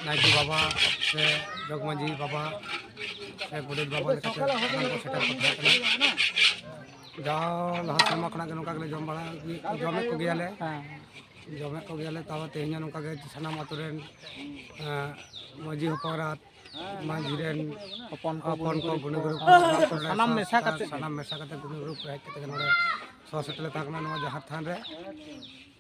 ᱱᱟᱭᱠᱮ ᱵᱟᱵᱟ ᱥᱮ ᱡᱚᱜᱽ ᱢᱟᱹᱡᱷᱤ ᱵᱟᱵᱟ ᱥᱮ ᱜᱚᱰᱮᱛ ᱵᱟᱵᱟ ᱞᱮᱠᱟᱛᱮ ᱥᱟᱱᱟᱢ ᱠᱚ ᱥᱮᱴᱮᱨ ᱠᱚ ᱛᱟᱦᱮᱸ ᱠᱟᱱᱟ᱾ ᱡᱟᱣ ᱞᱟᱦᱟ ᱥᱮᱨᱢᱟ ᱠᱷᱚᱱᱟᱜ ᱜᱮ ᱱᱚᱝᱠᱟ ᱜᱮᱞᱮ ᱡᱚᱢ ᱵᱟᱲᱟ, ᱡᱚᱢᱮᱫ ᱠᱚᱜᱮᱭᱟᱞᱮ᱾ ᱦᱮᱸ᱾ ᱡᱚᱢᱮᱫ ᱠᱚᱜᱮᱭᱟᱞᱮ᱾ ᱛᱟᱣ ᱛᱮᱦᱮᱧ ᱦᱚᱸ ᱱᱚᱝᱠᱟ ᱜᱮ ᱥᱟᱱᱟᱢ ᱟᱛᱳ ᱨᱮᱱ, ᱮᱸ, ᱢᱟᱹᱡᱷᱤ ᱦᱚᱯᱚᱱ ᱟᱨ ᱢᱟᱹᱡᱷᱤ ᱨᱮᱱ ᱦᱚᱯᱚᱱ ᱠᱚ, ᱦᱚᱯᱚᱱ ᱠᱚ, ᱜᱩᱱᱤ ᱜᱩᱨᱩ ᱠᱚ, ᱥᱟᱱᱟᱢ ᱢᱮᱥᱟ ᱠᱟᱛᱮ ᱜᱮ᱾ ᱥᱟᱱᱟᱢ ᱢᱮᱥᱟ ᱠᱟᱛᱮ ᱜᱩᱱᱤ ᱜᱩᱨᱩ ᱠᱚ ᱦᱮᱡ ᱠᱟᱛᱮ ᱜᱮ ᱱᱚᱰᱮ ᱥᱚᱦᱚᱨ ᱥᱮᱴᱮᱨ ᱞᱮ ᱛᱟᱦᱮᱸ ᱠᱟᱱᱟ ᱱᱚᱣᱟ ᱡᱟᱦᱮᱨ ᱛᱷᱟᱱ ᱨᱮ᱾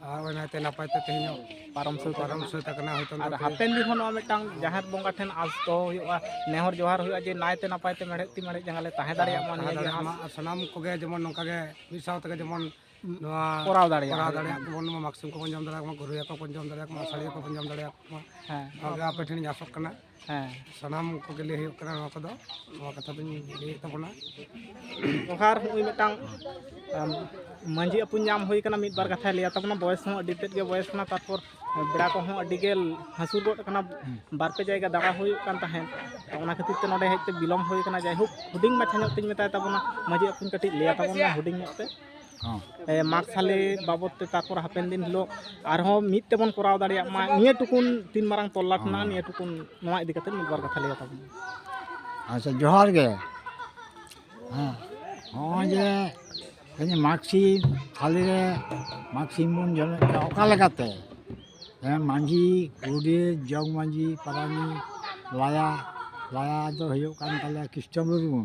ᱟᱨ ᱱᱚᱜᱼᱚᱭ ᱱᱟᱭᱛᱮ ᱱᱟᱯᱟᱭ ᱛᱮ ᱛᱮᱦᱮᱧ ᱦᱚᱸ ᱯᱟᱨᱚᱢ ᱥᱟᱹᱛ ᱯᱟᱨᱚᱢ ᱟᱠᱟᱱᱟ᱾ ᱥᱟᱹᱛ ᱟᱠᱟᱱᱟ᱾ ᱦᱚᱭᱛᱳ ᱟᱨ ᱱᱚᱝᱠᱟ ᱦᱟᱯᱮᱱ ᱫᱤᱱ ᱦᱚᱸ ᱱᱚᱣᱟ ᱢᱤᱫᱴᱟᱝ ᱡᱟᱦᱮᱨ ᱵᱚᱸᱜᱟ ᱴᱷᱮᱱ ᱟᱸᱥ ᱫᱚᱦᱚ ᱦᱩᱭᱩᱜᱼᱟ, ᱱᱮᱦᱚᱨ ᱡᱚᱦᱟᱨ ᱦᱩᱭᱩᱜᱼᱟ ᱡᱮ ᱱᱟᱭᱛᱮ ᱱᱟᱯᱟᱭ ᱛᱮ ᱢᱮᱲᱦᱮᱫ ᱛᱤ ᱢᱮᱲᱦᱮᱫ ᱡᱟᱸᱜᱟ ᱞᱮ ᱛᱟᱦᱮᱸ ᱫᱟᱲᱮᱭᱟᱜ ᱢᱟ, ᱛᱟᱦᱮᱸ ᱱᱤᱭᱟᱹ ᱜᱮ ᱫᱟᱲᱮᱭᱟᱜ ᱟᱸᱥ᱾ ᱢᱟ᱾ ᱟᱨ ᱥᱟᱱᱟᱢ ᱠᱚᱜᱮ ᱡᱮᱢᱚᱱ ᱱᱚᱝᱠᱟ ᱜᱮ ᱢᱤᱫ ᱥᱟᱶ ᱛᱮᱜᱮ ᱡᱮᱢᱚᱱ ᱱᱚᱣᱟ ᱠᱚᱨᱟᱣ ᱫᱟᱲᱮᱭᱟᱜ ᱠᱚᱨᱟᱣ ᱦᱩᱭᱩᱜ ᱫᱟᱲᱮᱭᱟᱜ ᱢᱟ᱾ ᱠᱚᱵᱚᱱ, ᱱᱚᱣᱟ ᱢᱟᱜᱽ ᱥᱤᱢ ᱠᱚᱵᱚᱱ ᱡᱚᱢ ᱫᱟᱲᱮᱭᱟᱜ ᱢᱟ, ᱜᱚᱨᱩᱭᱟ ᱠᱚᱵᱚᱱ ᱡᱚᱢ ᱫᱟᱲᱮᱭᱟᱜ ᱢᱟ, ᱟᱥᱟᱲᱤᱭᱟᱹ ᱠᱚᱵᱚᱱ ᱡᱚᱢ ᱫᱟᱲᱮᱭᱟᱜ ᱢᱟ᱾ ᱦᱮᱸ᱾ ᱱᱚᱣᱟ ᱜᱮ ᱟᱯᱮ ᱴᱷᱮᱱᱤᱧ ᱟᱥᱚᱜ ᱠᱟᱱᱟ᱾ ᱦᱮᱸ᱾ ᱥᱟᱱᱟᱢ ᱠᱚᱜᱮ ᱞᱟᱹᱭ ᱦᱩᱭᱩᱜ ᱠᱟᱱᱟ ᱱᱚᱣᱟ ᱠᱚᱫᱚ, ᱱᱚᱣᱟ ᱠᱟᱛᱷᱟ ᱫᱚᱧ ᱞᱟᱹᱭᱮᱫ ᱛᱟᱵᱚᱱᱟ᱾ ᱡᱚᱦᱟᱨ, ᱱᱩᱜᱼᱩᱭ ᱢᱤᱫᱴᱟᱝ, ᱟᱢ, ᱢᱟᱹᱡᱷᱤ ᱟᱹᱯᱩᱧ ᱧᱟᱢ ᱦᱩᱭ ᱠᱟᱱᱟ, ᱢᱤᱫ ᱵᱟᱨ ᱠᱟᱛᱷᱟᱭ ᱞᱟᱹᱭᱟ ᱛᱟᱵᱚᱱᱟ᱾ ᱵᱚᱭᱮᱥ ᱦᱚᱸ ᱟᱹᱰᱤ ᱛᱮᱫ ᱜᱮ ᱵᱚᱭᱮᱥ ᱠᱟᱱᱟ, ᱛᱟᱨᱯᱚᱨ ᱵᱮᱲᱟ ᱠᱚᱦᱚᱸ ᱟᱹᱰᱤ ᱜᱮ ᱦᱟᱹᱥᱩᱨ ᱜᱚᱫ ᱠᱟᱱᱟ᱾ ᱦᱩᱸ᱾ ᱵᱟᱨ ᱯᱮ ᱡᱟᱭᱜᱟ ᱫᱟᱬᱟ ᱦᱩᱭᱩᱜ ᱠᱟᱱ ᱛᱟᱦᱮᱸᱫ, ᱛᱚ ᱚᱱᱟ ᱠᱷᱟᱹᱛᱤᱨ ᱛᱮ ᱱᱚᱰᱮ ᱦᱮᱡ ᱛᱮ ᱵᱤᱞᱚᱢ ᱦᱩᱭ ᱠᱟᱱᱟ᱾ ᱡᱟᱭᱦᱳᱠ, ᱦᱩᱰᱤᱧ ᱢᱟᱪᱷᱟ ᱧᱚᱜ ᱛᱤᱧ ᱢᱮᱛᱟᱭ ᱛᱟᱵᱚᱱᱟ, ᱢᱟᱹᱡᱷᱤ ᱟᱹᱯᱩᱧ ᱠᱟᱹᱴᱤᱡ ᱞᱟᱹᱭᱟ ᱛᱟᱵᱚᱱ ᱢᱮ ᱦᱩᱰᱤᱧ ᱧᱚᱜ ᱛᱮ᱾ ᱦᱚᱸ᱾ ᱮ, ᱢᱟᱜᱽ ᱥᱟᱞᱮ ᱵᱟᱵᱚᱫ ᱛᱮ, ᱛᱟᱨᱯᱚᱨ ᱦᱟᱯᱮᱱ ᱫᱤᱱ ᱦᱤᱞᱳᱜ ᱟᱨᱦᱚᱸ ᱢᱤᱫ ᱛᱮᱵᱚᱱ ᱠᱚᱨᱟᱣ ᱫᱟᱲᱮᱭᱟᱜ ᱢᱟ, ᱱᱤᱭᱟᱹ ᱴᱩᱠᱩᱱ ᱛᱤᱱ ᱢᱟᱨᱟᱝ ᱛᱚᱞᱞᱟᱴ ᱢᱮᱱᱟᱜᱼᱟ, ᱦᱚᱸ᱾ ᱱᱤᱭᱟᱹ ᱴᱩᱠᱩᱱ ᱱᱚᱣᱟ ᱤᱫᱤ ᱠᱟᱛᱮ ᱢᱤᱫ ᱵᱟᱨ ᱠᱟᱛᱷᱟ ᱞᱟᱹᱭᱟ ᱛᱟᱵᱚᱱ ᱢᱮ᱾ ᱟᱪᱪᱷᱟ, ᱡᱚᱦᱟᱨ ᱜᱮ᱾ ᱦᱮᱸ, ᱦᱚᱸᱜᱼᱚᱭ ᱡᱮ ᱛᱮᱦᱮᱧ ᱢᱟᱜᱽ ᱥᱤᱢ ᱛᱷᱟᱹᱞᱤ ᱨᱮ ᱢᱟᱜᱽ ᱥᱤᱢ ᱵᱚᱱ ᱡᱚᱢᱮᱫ ᱠᱚᱣᱟ, ᱚᱠᱟ ᱞᱮᱠᱟᱛᱮ? ᱦᱮᱸ, ᱢᱟᱹᱡᱷᱤ, ᱜᱚᱰᱮᱛ, ᱡᱚᱜᱽ ᱢᱟᱹᱡᱷᱤ, ᱯᱟᱨᱟᱱᱤᱠ, ᱞᱟᱭᱟ, ᱞᱟᱭᱟ ᱫᱚ ᱦᱩᱭᱩᱜ ᱠᱟᱱ ᱛᱟᱞᱮᱭᱟ ᱠᱨᱤᱥᱱᱚ ᱢᱩᱨᱢᱩ,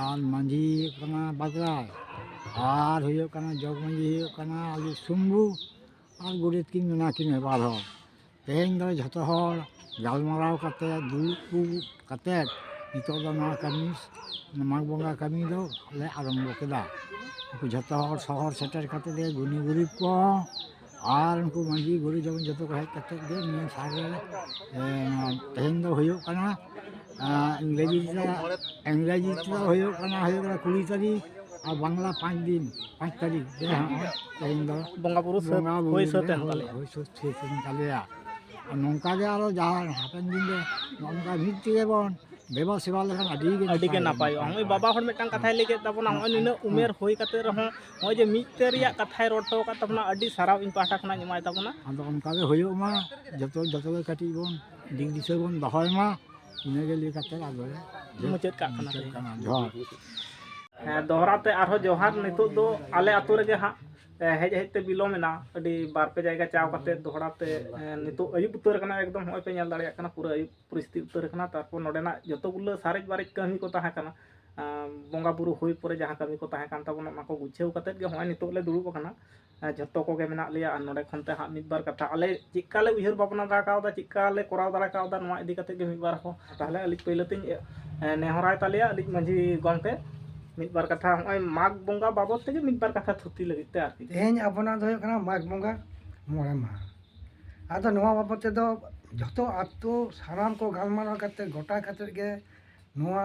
ᱟᱨ ᱢᱟᱹᱡᱷᱤ ᱦᱩᱭᱩᱜ ᱠᱟᱱᱟ ᱵᱟᱜᱽᱨᱟᱭ, ᱟᱨ ᱦᱩᱭᱩᱜ ᱠᱟᱱᱟ ᱡᱚᱜᱽ ᱢᱟᱹᱡᱷᱤ ᱦᱩᱭᱩᱜ ᱠᱟᱱᱟ ᱟᱞᱮ ᱥᱩᱢᱵᱩ, ᱟᱨ ᱜᱚᱰᱮᱛ ᱠᱤᱱ ᱢᱮᱱᱟᱜ ᱠᱤᱱᱟ ᱵᱟᱨ ᱦᱚᱲ᱾ ᱛᱮᱦᱮᱧ ᱫᱚ ᱡᱷᱚᱛᱚ ᱦᱚᱲ ᱜᱟᱞᱢᱟᱨᱟᱣ ᱠᱟᱛᱮ, ᱫᱩᱲᱩᱵ ᱠᱟᱛᱮ ᱱᱤᱛᱚᱜ ᱫᱚ ᱱᱚᱣᱟ ᱠᱟᱹᱢᱤ, ᱢᱟᱜᱽ ᱵᱚᱸᱜᱟ ᱠᱟᱹᱢᱤ ᱫᱚ ᱞᱮ ᱟᱨᱟᱢᱵᱚ ᱠᱮᱫᱟ᱾ ᱩᱱᱠᱩ ᱡᱷᱚᱛᱚ ᱦᱚᱲ ᱥᱚᱦᱚᱨ ᱥᱮᱴᱮᱨ ᱠᱟᱛᱮ ᱜᱮ ᱜᱩᱱᱤ ᱜᱩᱨᱤᱵ ᱠᱚᱦᱚᱸ ᱟᱨ ᱩᱱᱠᱩ ᱢᱟᱹᱡᱷᱤ ᱜᱩᱨᱩ ᱡᱚᱢ ᱡᱚᱛᱚ ᱠᱚ ᱦᱮᱡ ᱠᱟᱛᱮ ᱜᱮ ᱱᱤᱭᱟᱹ ᱥᱟᱞ ᱨᱮ, ᱮ, ᱛᱮᱦᱮᱧ ᱫᱚ ᱦᱩᱭᱩᱜ ᱠᱟᱱᱟ, ᱮ, ᱤᱝᱨᱮᱡᱤ ᱛᱮ, ᱤᱝᱨᱮᱡᱤ ᱛᱮᱫᱚ ᱦᱩᱭᱩᱜ ᱠᱟᱱᱟ, ᱦᱩᱭᱩᱜ ᱠᱟᱱᱟ ᱠᱩᱲᱤ ᱛᱟᱹᱨᱤᱠᱷ, ᱟᱨ ᱵᱟᱝᱞᱟ ᱯᱟᱸᱪ ᱫᱤᱱ, ᱯᱟᱸᱪ ᱛᱟᱹᱨᱤᱠᱷ ᱜᱮ ᱦᱚᱸᱜᱼᱚᱭ ᱛᱮᱦᱮᱧ ᱫᱚ ᱵᱚᱸᱜᱟ ᱵᱩᱨᱩ ᱥᱟᱹᱛ ᱵᱚᱸᱜᱟ ᱵᱩᱨᱩ ᱦᱩᱭ ᱥᱟᱹᱛ ᱞᱮ ᱮᱱ ᱦᱩᱭ, ᱛᱟᱞᱮᱭᱟ᱾ ᱦᱩᱭ ᱥᱟᱹᱛ, ᱥᱟᱹᱛ ᱮᱱ ᱛᱟᱞᱮᱭᱟ᱾ ᱟᱨ ᱱᱚᱝᱠᱟ ᱜᱮ ᱟᱨᱚ ᱡᱟᱦᱟᱸ ᱦᱟᱯᱮᱱ ᱫᱤᱱ ᱨᱮ ᱱᱚᱜᱼᱚ ᱱᱚᱝᱠᱟ ᱢᱤᱫ ᱛᱮᱜᱮ ᱵᱚᱱ ᱫᱮᱵᱟ ᱥᱮᱵᱟ ᱞᱮᱠᱷᱟᱱ ᱟᱹᱰᱤ ᱜᱮ ᱟᱹᱰᱤ ᱜᱮ ᱱᱟᱯᱟᱭᱚᱜᱼᱟ᱾ ᱱᱟᱯᱟᱭᱚᱜᱼᱟ᱾ ᱱᱚᱜᱼᱚᱭ ᱵᱟᱵᱟ ᱦᱚᱲ ᱢᱤᱫᱴᱟᱝ ᱠᱟᱛᱷᱟᱭ ᱞᱟᱹᱭ ᱠᱮᱫ ᱛᱟᱵᱚᱱᱟ, ᱱᱚᱜᱼᱚᱭ ᱱᱤᱱᱟᱹᱜ ᱩᱢᱮᱨ ᱦᱩᱭ ᱠᱟᱛᱮ ᱨᱮᱦᱚᱸ ᱱᱚᱜᱼᱚᱭ ᱡᱮ ᱢᱤᱫ ᱛᱮ ᱨᱮᱭᱟᱜ ᱠᱟᱛᱷᱟᱭ ᱨᱚᱲ ᱦᱚᱴᱚ ᱟᱠᱟᱫ ᱛᱟᱵᱚᱱᱟ, ᱟᱹᱰᱤ ᱥᱟᱨᱦᱟᱣ ᱤᱧ ᱯᱟᱦᱴᱟ ᱠᱷᱚᱱᱟᱜ ᱤᱧ ᱮᱢᱟᱭ ᱛᱟᱵᱚᱱᱟ᱾ ᱟᱫᱚ ᱚᱱᱠᱟ ᱜᱮ ᱦᱩᱭᱩᱜ ᱢᱟ, ᱡᱚᱛᱚ, ᱡᱚᱛᱚ ᱜᱮ ᱠᱟᱹᱴᱤᱡ ᱵᱚᱱ ᱫᱤᱠ ᱫᱤᱥᱟᱹ ᱵᱚᱱ ᱫᱚᱦᱚᱭ ᱢᱟ, ᱤᱱᱟᱹᱜᱮ ᱞᱟᱹᱭ ᱠᱟᱛᱮ ᱟᱫᱚ ᱞᱮ ᱢᱩᱪᱟᱹᱫ ᱠᱟᱜ ᱠᱟᱱᱟ ᱢᱩᱪᱟᱹᱫ ᱛᱮᱦᱮᱧ᱾ ᱠᱟᱱᱟ᱾ ᱡᱚᱦᱟᱨ᱾ ᱦᱮᱸ, ᱫᱚᱦᱲᱟ ᱛᱮ ᱟᱨᱦᱚᱸ ᱡᱚᱦᱟᱨ᱾ ᱱᱤᱛᱚᱜ ᱫᱚ ᱟᱞᱮ ᱟᱹᱛᱩ ᱨᱮᱜᱮ ᱦᱟᱸᱜ, ᱮ, ᱦᱮᱡ ᱦᱮᱡ ᱛᱮ ᱵᱤᱞᱚᱢ ᱮᱱᱟ᱾ ᱟᱹᱰᱤ ᱵᱟᱨ ᱯᱮ ᱡᱟᱭᱜᱟ ᱪᱟᱣ ᱠᱟᱛᱮ ᱫᱚᱦᱲᱟ ᱛᱮ, ᱮ, ᱱᱤᱛᱚᱜ ᱟᱹᱭᱩᱵ ᱩᱛᱟᱹᱨ ᱟᱠᱟᱱᱟ, ᱮᱠᱫᱚᱢ ᱦᱚᱸᱜᱼᱚᱭ ᱯᱮ ᱧᱮᱞ ᱫᱟᱲᱮᱭᱟᱜ ᱠᱟᱱᱟ, ᱯᱩᱨᱟᱹ ᱟᱹᱭᱩᱵ ᱯᱚᱨᱤᱥᱛᱷᱤᱛᱤ ᱩᱛᱟᱹᱨ ᱟᱠᱟᱱᱟ᱾ ᱛᱟᱨᱯᱚᱨ ᱱᱚᱰᱮᱱᱟᱜ ᱡᱚᱛᱚ ᱜᱩᱞᱟᱹ ᱥᱟᱨᱮᱡ ᱵᱟᱨᱮᱡ ᱠᱟᱹᱢᱤ ᱠᱚ ᱛᱟᱦᱮᱸ ᱠᱟᱱᱟ, ᱟᱸ, ᱵᱚᱸᱜᱟ ᱵᱩᱨᱩ ᱦᱩᱭ ᱯᱚᱨᱮ ᱡᱟᱦᱟᱸ ᱠᱟᱹᱢᱤ ᱠᱚ ᱛᱟᱦᱮᱸ ᱠᱟᱱ ᱛᱟᱵᱚᱱᱟ, ᱚᱱᱟ ᱠᱚ ᱜᱩᱪᱷᱟᱹᱣ ᱠᱟᱛᱮᱫ ᱜᱮ ᱦᱚᱸᱜᱼᱚᱭ ᱱᱤᱛᱚᱜ ᱞᱮ ᱫᱩᱲᱩᱵ ᱟᱠᱟᱱᱟ᱾ ᱟᱸ, ᱡᱷᱚᱛᱚ ᱠᱚᱜᱮ ᱢᱮᱱᱟᱜ ᱞᱮᱭᱟ᱾ ᱟᱨ ᱱᱚᱰᱮ ᱠᱷᱚᱱ ᱛᱮ ᱦᱟᱸᱜ ᱢᱤᱫ ᱵᱟᱨ ᱠᱟᱛᱷᱟ ᱟᱞᱮ ᱪᱮᱫᱠᱟ ᱞᱮ ᱩᱭᱦᱟᱹᱨ ᱵᱷᱟᱵᱽᱱᱟ ᱫᱟᱲᱮ ᱠᱟᱣᱫᱟ, ᱪᱮᱫᱠᱟ ᱞᱮ ᱠᱚᱨᱟᱣ ᱫᱟᱲᱮ ᱠᱟᱣᱫᱟ, ᱱᱚᱣᱟ ᱤᱫᱤ ᱠᱟᱛᱮᱫ ᱜᱮ ᱢᱤᱫ ᱵᱟᱨ ᱦᱚᱸ ᱛᱟᱦᱚᱞᱮ ᱟᱹᱞᱤᱧ ᱯᱳᱭᱞᱳ ᱛᱤᱧ, ᱮ, ᱱᱮᱦᱚᱨᱟᱭ ᱛᱟᱞᱮᱭᱟ ᱟᱹᱞᱤᱧ ᱢᱟᱹᱡᱷᱤ ᱜᱚᱢᱠᱮ, ᱢᱤᱫ ᱵᱟᱨ ᱠᱟᱛᱷᱟ ᱦᱚᱸᱜᱼᱚᱭ ᱢᱟᱜᱽ ᱵᱚᱸᱜᱟ ᱵᱟᱵᱚᱫ ᱛᱮᱜᱮ ᱢᱤᱫ ᱵᱟᱨ ᱠᱟᱛᱷᱟ ᱛᱷᱩᱛᱤ ᱞᱟᱹᱜᱤᱫ ᱛᱮ ᱟᱨᱠᱤ᱾ ᱛᱮᱦᱮᱧ ᱟᱵᱚᱱᱟᱜ ᱫᱚ ᱦᱩᱭᱩᱜ ᱠᱟᱱᱟ ᱢᱟᱜᱽ ᱵᱚᱸᱜᱟ ᱢᱚᱬᱮ ᱢᱟᱦᱟ᱾ ᱟᱫᱚ ᱱᱚᱣᱟ ᱵᱟᱵᱚᱫ ᱛᱮᱫᱚ ᱡᱷᱚᱛᱚ ᱟᱛᱳ ᱥᱟᱱᱟᱢ ᱠᱚ ᱜᱟᱞᱢᱟᱨᱟᱣ ᱠᱟᱛᱮ, ᱜᱚᱴᱟ ᱠᱟᱛᱮ ᱜᱮ ᱱᱚᱣᱟ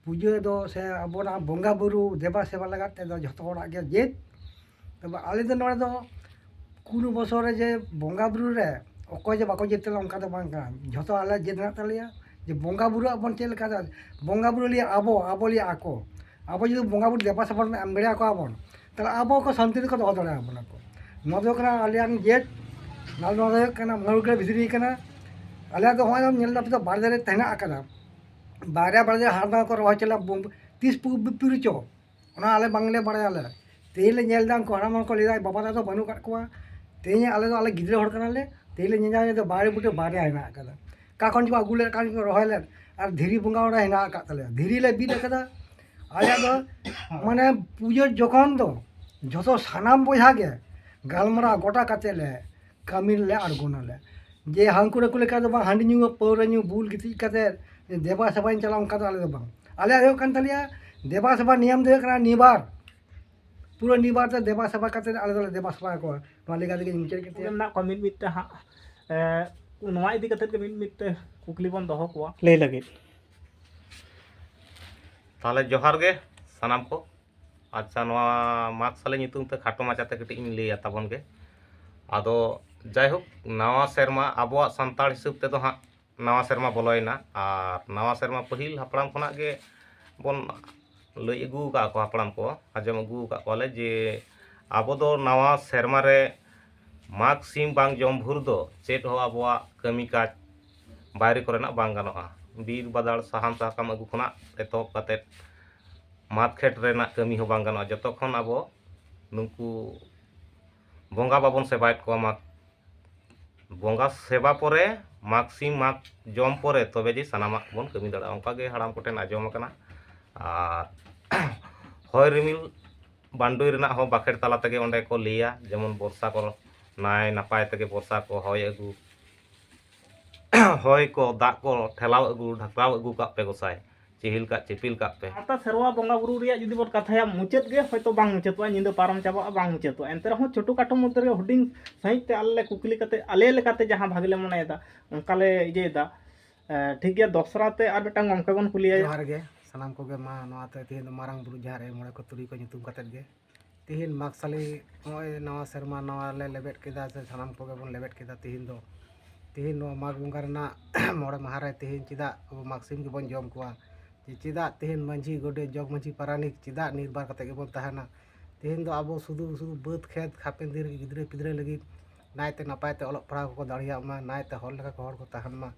ᱯᱩᱡᱟᱹ ᱫᱚ ᱥᱮ ᱟᱵᱚᱱᱟᱜ ᱵᱚᱸᱜᱟ ᱵᱩᱨᱩ ᱫᱮᱵᱟ ᱥᱮᱵᱟ ᱞᱟᱜᱟᱫ ᱛᱮᱫᱚ ᱡᱷᱚᱛᱚ ᱦᱚᱲᱟᱜ ᱜᱮ ᱡᱮᱫ᱾ ᱛᱚᱵᱮ ᱟᱞᱮ ᱫᱚ ᱱᱚᱰᱮ ᱫᱚ ᱠᱩᱲᱤ ᱵᱚᱪᱷᱚᱨ ᱨᱮ ᱡᱮ ᱵᱚᱸᱜᱟ ᱵᱩᱨᱩ ᱨᱮ ᱚᱠᱚᱭ ᱡᱮ ᱵᱟᱠᱚ ᱡᱮᱫ ᱞᱮᱱᱟ, ᱚᱱᱠᱟ ᱫᱚ ᱵᱟᱝ ᱠᱟᱱᱟ᱾ ᱡᱷᱚᱛᱚ ᱟᱞᱮ ᱡᱮᱫ ᱢᱮᱱᱟᱜ ᱛᱟᱞᱮᱭᱟ ᱡᱮ ᱵᱚᱸᱜᱟ ᱵᱩᱨᱩ ᱟᱵᱚᱱ ᱪᱮᱫ ᱞᱮᱠᱟ, ᱵᱚᱸᱜᱟ ᱵᱩᱨᱩ ᱞᱟᱹᱭᱟ ᱟᱵᱚ, ᱟᱵᱚ ᱞᱟᱹᱭᱟ ᱟᱠᱚ᱾ ᱟᱵᱚ ᱡᱩᱫᱤ ᱵᱚᱸᱜᱟ ᱵᱩᱨᱩ ᱫᱮᱵᱟ ᱥᱮᱵᱟ ᱵᱚᱱ ᱮᱢ ᱫᱟᱲᱮᱭᱟᱠᱚᱣᱟ ᱵᱚᱱ, ᱛᱟᱦᱚᱞᱮ ᱟᱵᱚ ᱠᱚ ᱥᱟᱱᱛᱤ ᱛᱮᱠᱚ ᱫᱚᱦᱚ ᱫᱟᱲᱮᱭᱟᱵᱚᱱᱟ ᱠᱚ᱾ ᱱᱚᱣᱟ ᱫᱚ ᱦᱩᱭᱩᱜ ᱠᱟᱱᱟ ᱟᱞᱮᱭᱟᱜ ᱡᱮᱫ, ᱱᱚᱣᱟ ᱫᱚ ᱦᱩᱭᱩᱜ ᱠᱟᱱᱟ ᱢᱚᱭᱩᱨ ᱜᱮ ᱵᱷᱤᱛᱨᱤ ᱠᱟᱱᱟ᱾ ᱟᱞᱮᱭᱟᱜ ᱫᱚ ᱦᱚᱸᱜᱼᱚᱭ ᱧᱮᱞ ᱫᱟᱯᱮ ᱛᱚ, ᱵᱟᱲᱮ ᱫᱟᱨᱮ ᱦᱮᱱᱟᱜ ᱟᱠᱟᱫᱟ, ᱵᱟᱨᱭᱟ ᱵᱟᱲᱮ ᱫᱟᱨᱮ ᱦᱟᱲᱟᱢ ᱠᱚ ᱨᱚᱦᱚᱭ ᱪᱟᱞᱟᱜ, ᱛᱤᱥ ᱯᱩ-, ᱯᱩᱨᱩᱪᱚ, ᱚᱱᱟ ᱟᱞᱮ ᱵᱟᱝᱞᱮ ᱵᱟᱲᱟᱭᱟ᱾ ᱟᱞᱮ ᱛᱮᱦᱮᱧ ᱞᱮ ᱧᱮᱞ ᱮᱫᱟ, ᱩᱱᱠᱩ ᱦᱟᱲᱟᱢ ᱦᱚᱲ ᱠᱚ ᱞᱟᱹᱭ ᱮᱫᱟ, "ᱵᱟᱵᱟ ᱛᱟᱠᱚ ᱫᱚ ᱵᱟᱹᱱᱩᱜ ᱟᱠᱟᱫ ᱠᱚᱣᱟ, ᱛᱮᱦᱮᱧ ᱟᱞᱮ ᱫᱚ, ᱟᱞᱮ ᱜᱤᱫᱽᱨᱟᱹ ᱦᱚᱲ ᱠᱟᱱᱟᱞᱮ, ᱛᱮᱦᱮᱧ ᱞᱮ ᱧᱮᱞ ᱧᱟᱢ ᱮᱫᱟ ᱵᱟᱲᱮ ᱵᱩᱴᱟᱹ ᱵᱟᱨᱭᱟ ᱦᱮᱱᱟᱜ ᱟᱠᱟᱫᱟ, ᱚᱠᱟ ᱠᱷᱚᱱ ᱪᱚᱠᱚ ᱟᱹᱜᱩ ᱞᱮᱫ, ᱚᱠᱟ ᱠᱷᱚᱱ ᱪᱚᱠᱚ ᱨᱚᱦᱚᱭ ᱞᱮᱫ, ᱟᱨ ᱫᱷᱤᱨᱤ ᱵᱚᱸᱜᱟ ᱚᱸᱰᱮ ᱦᱮᱱᱟᱜ ᱟᱠᱟᱫ ᱛᱟᱞᱮᱭᱟ, ᱫᱷᱤᱨᱤ ᱞᱮ ᱵᱤᱫ ᱟᱠᱟᱫᱟ᱾ ᱟᱞᱮᱭᱟᱜ ᱫᱚ ᱢᱟᱱᱮ ᱯᱩᱡᱟᱹ ᱡᱚᱠᱷᱚᱱ ᱫᱚ ᱡᱷᱚᱛᱚ ᱥᱟᱱᱟᱢ ᱵᱚᱭᱦᱟ ᱜᱮ ᱜᱟᱞᱢᱟᱨᱟᱣ ᱜᱚᱴᱟ ᱠᱟᱛᱮ ᱞᱮ ᱠᱟᱹᱢᱤ ᱨᱮᱞᱮ ᱟᱬᱜᱚᱱᱟᱞᱮ᱾ ᱡᱮ ᱦᱟᱹᱱᱠᱩ ᱱᱟᱹᱠᱩ ᱞᱮᱠᱟ ᱫᱚ ᱵᱟᱝ, ᱦᱟᱺᱰᱤ ᱧᱩ, ᱯᱟᱹᱣᱨᱟᱹ ᱧᱩ, ᱵᱩᱞ ᱜᱤᱛᱤᱡ ᱠᱟᱛᱮ ᱫᱮᱵᱟ ᱥᱮᱵᱟᱧ ᱪᱟᱞᱟᱜᱼᱟ, ᱚᱱᱠᱟ ᱫᱚ ᱟᱞᱮ ᱫᱚ ᱵᱟᱝ᱾ ᱟᱞᱮᱭᱟᱜ ᱦᱩᱭᱩᱜ ᱠᱟᱱ ᱛᱟᱞᱮᱭᱟ, ᱫᱮᱵᱟ ᱥᱮᱵᱟ ᱱᱤᱭᱚᱢ ᱫᱚ ᱦᱩᱭᱩᱜ ᱠᱟᱱᱟ ᱱᱤᱵᱟᱨ, ᱯᱩᱨᱟᱹ ᱱᱤᱵᱟᱨ ᱛᱮ ᱫᱮᱵᱟ ᱥᱮᱵᱟ ᱠᱟᱛᱮ ᱟᱞᱮ ᱫᱚᱞᱮ ᱫᱮᱵᱟ ᱥᱮᱵᱟ ᱠᱚᱣᱟ᱾ ᱱᱚᱣᱟ ᱞᱮᱠᱟ ᱛᱮᱜᱮ ᱢᱩᱪᱟᱹᱫ ᱠᱮᱫ ᱛᱮ ᱢᱮᱱᱟᱜ ᱠᱚᱣᱟ ᱢᱤᱫ ᱢᱤᱫ ᱛᱮ ᱦᱟᱸᱜ, ᱮ, ᱱᱚᱣᱟ ᱤᱫᱤ ᱠᱟᱛᱮ ᱜᱮ ᱢᱤᱫ ᱢᱤᱫ ᱛᱮ ᱠᱩᱠᱞᱤ ᱵᱚᱱ ᱫᱚᱦᱚ ᱠᱚᱣᱟ ᱞᱟᱹᱭ ᱞᱟᱹᱜᱤᱫ᱾ ᱛᱟᱦᱚᱞᱮ ᱡᱚᱦᱟᱨ ᱜᱮ ᱥᱟᱱᱟᱢ ᱠᱚ᱾ ᱟᱪᱪᱷᱟ, ᱱᱚᱣᱟ ᱢᱟᱜᱽ ᱥᱟᱞᱮ ᱧᱩᱛᱩᱢ ᱛᱮ ᱠᱷᱟᱴᱚ ᱢᱟᱪᱷᱟ ᱛᱮ ᱠᱟᱹᱴᱤᱡ ᱤᱧ ᱞᱟᱹᱭᱟ ᱛᱟᱵᱚᱱ ᱜᱮ᱾ ᱟᱫᱚ ᱡᱟᱭᱦᱳᱠ, ᱱᱟᱣᱟ ᱥᱮᱨᱢᱟ ᱟᱵᱚᱣᱟᱜ ᱥᱟᱱᱛᱟᱲ ᱦᱤᱥᱟᱹᱵ ᱛᱮᱫᱚ ᱦᱟᱸᱜ ᱱᱟᱣᱟ ᱥᱮᱨᱢᱟ ᱵᱚᱞᱚᱭᱮᱱᱟ᱾ ᱟᱨ ᱱᱟᱣᱟ ᱥᱮᱨᱢᱟ ᱯᱟᱹᱦᱤᱞ ᱦᱟᱯᱲᱟᱢ ᱠᱷᱚᱱᱟᱜ ᱜᱮ ᱵᱚᱱ ᱞᱟᱹᱭ ᱟᱹᱜᱩ ᱟᱠᱟᱫ ᱠᱚ, ᱦᱟᱯᱲᱟᱢ ᱠᱚ ᱟᱸᱡᱚᱢ ᱟᱹᱜᱩ ᱟᱠᱟᱫ ᱠᱚᱣᱟᱞᱮ ᱡᱮ ᱟᱵᱚ ᱫᱚ ᱱᱟᱣᱟ ᱥᱮᱨᱢᱟ ᱨᱮ ᱢᱟᱜᱽ ᱥᱤᱢ ᱵᱟᱝ ᱡᱚᱢ ᱵᱷᱳᱨ ᱫᱚ ᱪᱮᱫ ᱦᱚᱸ ᱟᱵᱚᱣᱟᱜ ᱠᱟᱹᱢᱤ ᱠᱟᱡᱽ ᱵᱟᱭᱨᱮ ᱠᱚᱨᱮᱱᱟᱜ ᱵᱟᱝ ᱜᱟᱱᱚᱜᱼᱟ᱾ ᱵᱤᱨ ᱵᱟᱫᱟᱲ ᱥᱟᱦᱟᱱ ᱥᱟᱠᱟᱢ ᱟᱹᱜᱩ ᱠᱷᱚᱱᱟᱜ ᱮᱛᱚᱦᱚᱵ ᱠᱟᱛᱮᱫ ᱢᱟᱫ ᱠᱷᱮᱛ ᱨᱮᱱᱟᱜ ᱠᱟᱹᱢᱤ ᱦᱚᱸ ᱵᱟᱝ ᱜᱟᱱᱚᱜᱼᱟ, ᱡᱚᱛᱚ ᱠᱷᱚᱱ ᱟᱵᱚ ᱱᱩᱠᱩ ᱵᱚᱸᱜᱟ ᱵᱟᱵᱚᱱ ᱥᱮᱵᱟᱭᱮᱫ ᱠᱚᱣᱟ᱾ ᱢᱟᱜᱽ ᱵᱚᱸᱜᱟ ᱥᱮᱵᱟ ᱯᱚᱨᱮ, ᱢᱟᱜᱽ ᱥᱤᱢ ᱢᱟᱜᱽ ᱡᱚᱢ ᱯᱚᱨᱮ ᱛᱚᱵᱮ ᱡᱮ ᱥᱟᱱᱟᱢᱟᱜ ᱵᱚᱱ ᱠᱟᱹᱢᱤ ᱫᱟᱲᱮᱭᱟᱜᱼᱟ, ᱚᱱᱠᱟ ᱜᱮ ᱦᱟᱲᱟᱢ ᱠᱚᱴᱷᱮᱱ ᱟᱸᱡᱚᱢ ᱟᱠᱟᱱᱟ᱾ ᱟᱨ ᱦᱚᱭ ᱨᱤᱢᱤᱞ ᱵᱟᱱᱰᱩᱭ ᱨᱮᱱᱟᱜ ᱦᱚᱸ ᱵᱟᱠᱷᱮᱲ ᱛᱟᱞᱟ ᱛᱮᱜᱮ ᱚᱸᱰᱮ ᱠᱚ ᱞᱟᱹᱭᱟ, ᱡᱮᱢᱚᱱ ᱵᱚᱨᱥᱟ ᱠᱚ ᱱᱟᱭ ᱱᱟᱯᱟᱭ ᱛᱮᱜᱮ ᱵᱚᱨᱥᱟ ᱠᱚ ᱦᱚᱭ ᱟᱹᱜᱩ, ᱦᱚᱭ ᱠᱚ, ᱫᱟᱜ ᱠᱚ ᱴᱷᱮᱞᱟᱣ ᱟᱹᱜᱩ, ᱰᱷᱟᱠᱨᱟᱣ ᱟᱹᱜᱩ ᱠᱟᱜ ᱯᱮ ᱜᱚᱸᱥᱟᱭ, ᱪᱤᱦᱤᱞ ᱠᱟᱜ ᱪᱤᱯᱤᱞ ᱠᱟᱜ ᱯᱮ᱾ ᱥᱟᱶᱛᱟ ᱥᱮᱨᱣᱟ ᱵᱚᱸᱜᱟ ᱵᱩᱨᱩ ᱨᱮᱭᱟᱜ ᱡᱩᱫᱤ ᱵᱚᱱ ᱠᱟᱛᱷᱟᱭᱟ, ᱢᱩᱪᱟᱹᱫ ᱜᱮ ᱦᱚᱭᱛᱳ ᱵᱟᱝ ᱢᱩᱪᱟᱹᱫᱚᱜᱼᱟ, ᱧᱤᱫᱟᱹ ᱯᱟᱨᱚᱢ ᱪᱟᱵᱟᱜᱼᱟ, ᱵᱟᱝ ᱢᱩᱪᱟᱹᱫᱚᱜᱼᱟ᱾ ᱮᱱᱛᱮ ᱨᱮᱦᱚᱸ ᱪᱷᱳᱴᱳ ᱠᱷᱟᱴᱳ ᱢᱚᱫᱽᱫᱷᱮ ᱨᱮᱜᱮ ᱦᱩᱰᱤᱧ ᱥᱟᱺᱦᱤᱡ ᱛᱮ ᱟᱞᱮ ᱞᱮ ᱠᱩᱠᱞᱤ ᱠᱟᱛᱮ, ᱟᱞᱮ ᱞᱮᱠᱟᱛᱮ ᱡᱟᱦᱟᱸ ᱵᱷᱟᱜᱮ ᱞᱮ ᱢᱚᱱᱮᱭᱮᱫᱟ, ᱚᱱᱠᱟ ᱞᱮ ᱤᱭᱟᱹᱭᱮᱫᱟ᱾ ᱮ, ᱴᱷᱤᱠ ᱜᱮᱭᱟ, ᱫᱚᱥᱨᱟ ᱛᱮ ᱟᱨ ᱢᱤᱫᱴᱟᱝ ᱜᱚᱢᱠᱮ ᱵᱚᱱ ᱠᱩᱞᱤᱭᱟ᱾ ᱡᱚᱦᱟᱨ ᱜᱮ ᱥᱟᱱᱟᱢ ᱠᱚᱜᱮ᱾ ᱢᱟ, ᱱᱚᱣᱟᱛᱮ ᱛᱮᱦᱮᱧ ᱫᱚ ᱢᱟᱨᱟᱝ ᱵᱩᱨᱩ ᱡᱟᱦᱮᱨ ᱟᱭᱳ ᱢᱚᱬᱮ ᱠᱚ ᱛᱩᱨᱩᱭ ᱠᱚ ᱧᱩᱛᱩᱢ ᱠᱟᱛᱮᱫ ᱜᱮ ᱛᱤᱦᱤᱧ ᱢᱟᱜᱽ ᱥᱟᱞᱤ, ᱱᱚᱜᱼᱚᱭ ᱱᱟᱣᱟ ᱥᱮᱨᱢᱟ ᱱᱟᱣᱟ ᱞᱮ ᱞᱮᱵᱮᱫ ᱠᱮᱫᱟ, ᱥᱮ ᱥᱟᱱᱟᱢ ᱠᱚᱜᱮ ᱵᱚᱱ ᱞᱮᱵᱮᱫ ᱠᱮᱫᱟ᱾ ᱛᱤᱦᱤᱧ ᱫᱚ, ᱛᱤᱦᱤᱧ ᱱᱚᱣᱟ ᱢᱟᱜᱽ ᱵᱚᱸᱜᱟ ᱨᱮᱱᱟᱜ ᱢᱚᱬᱮ ᱢᱟᱦᱟ ᱨᱮ ᱛᱤᱦᱤᱧ ᱪᱮᱫᱟᱜ ᱟᱵᱚ ᱢᱟᱜᱽ ᱥᱤᱢ ᱜᱮᱵᱚᱱ ᱡᱚᱢ ᱠᱚᱣᱟ? ᱡᱮ ᱪᱮᱫᱟᱜ ᱛᱤᱦᱤᱧ ᱢᱟᱹᱡᱷᱤ, ᱜᱚᱰᱮᱛ, ᱡᱚᱜᱽ ᱢᱟᱹᱡᱷᱤ, ᱯᱟᱨᱟᱱᱤᱠ ᱪᱮᱫᱟᱜ ᱱᱤᱨᱵᱟᱨ ᱠᱟᱛᱮ ᱜᱮᱵᱚᱱ ᱛᱟᱦᱮᱱᱟ? ᱛᱤᱦᱤᱧ ᱫᱚ ᱟᱵᱚ ᱥᱩᱫᱷᱩ, ᱥᱩᱫᱷᱩ ᱵᱟᱹᱫᱽ ᱠᱷᱮᱛ, ᱦᱟᱯᱮᱱ ᱫᱤᱱ ᱨᱮ ᱜᱤᱫᱽᱨᱟᱹ ᱯᱤᱫᱽᱨᱟᱹ ᱞᱟᱹᱜᱤᱫ ᱱᱟᱭᱛᱮ ᱱᱟᱯᱟᱭ ᱛᱮ ᱚᱞᱚᱜ ᱯᱟᱲᱦᱟᱣ ᱠᱚᱠᱚ ᱫᱟᱲᱮᱭᱟᱜ ᱢᱟ, ᱱᱟᱭᱛᱮ ᱦᱚᱲ ᱞᱮᱠᱟ ᱠᱚ ᱦᱚᱲ ᱠᱚ ᱛᱟᱦᱮᱱ ᱢᱟ᱾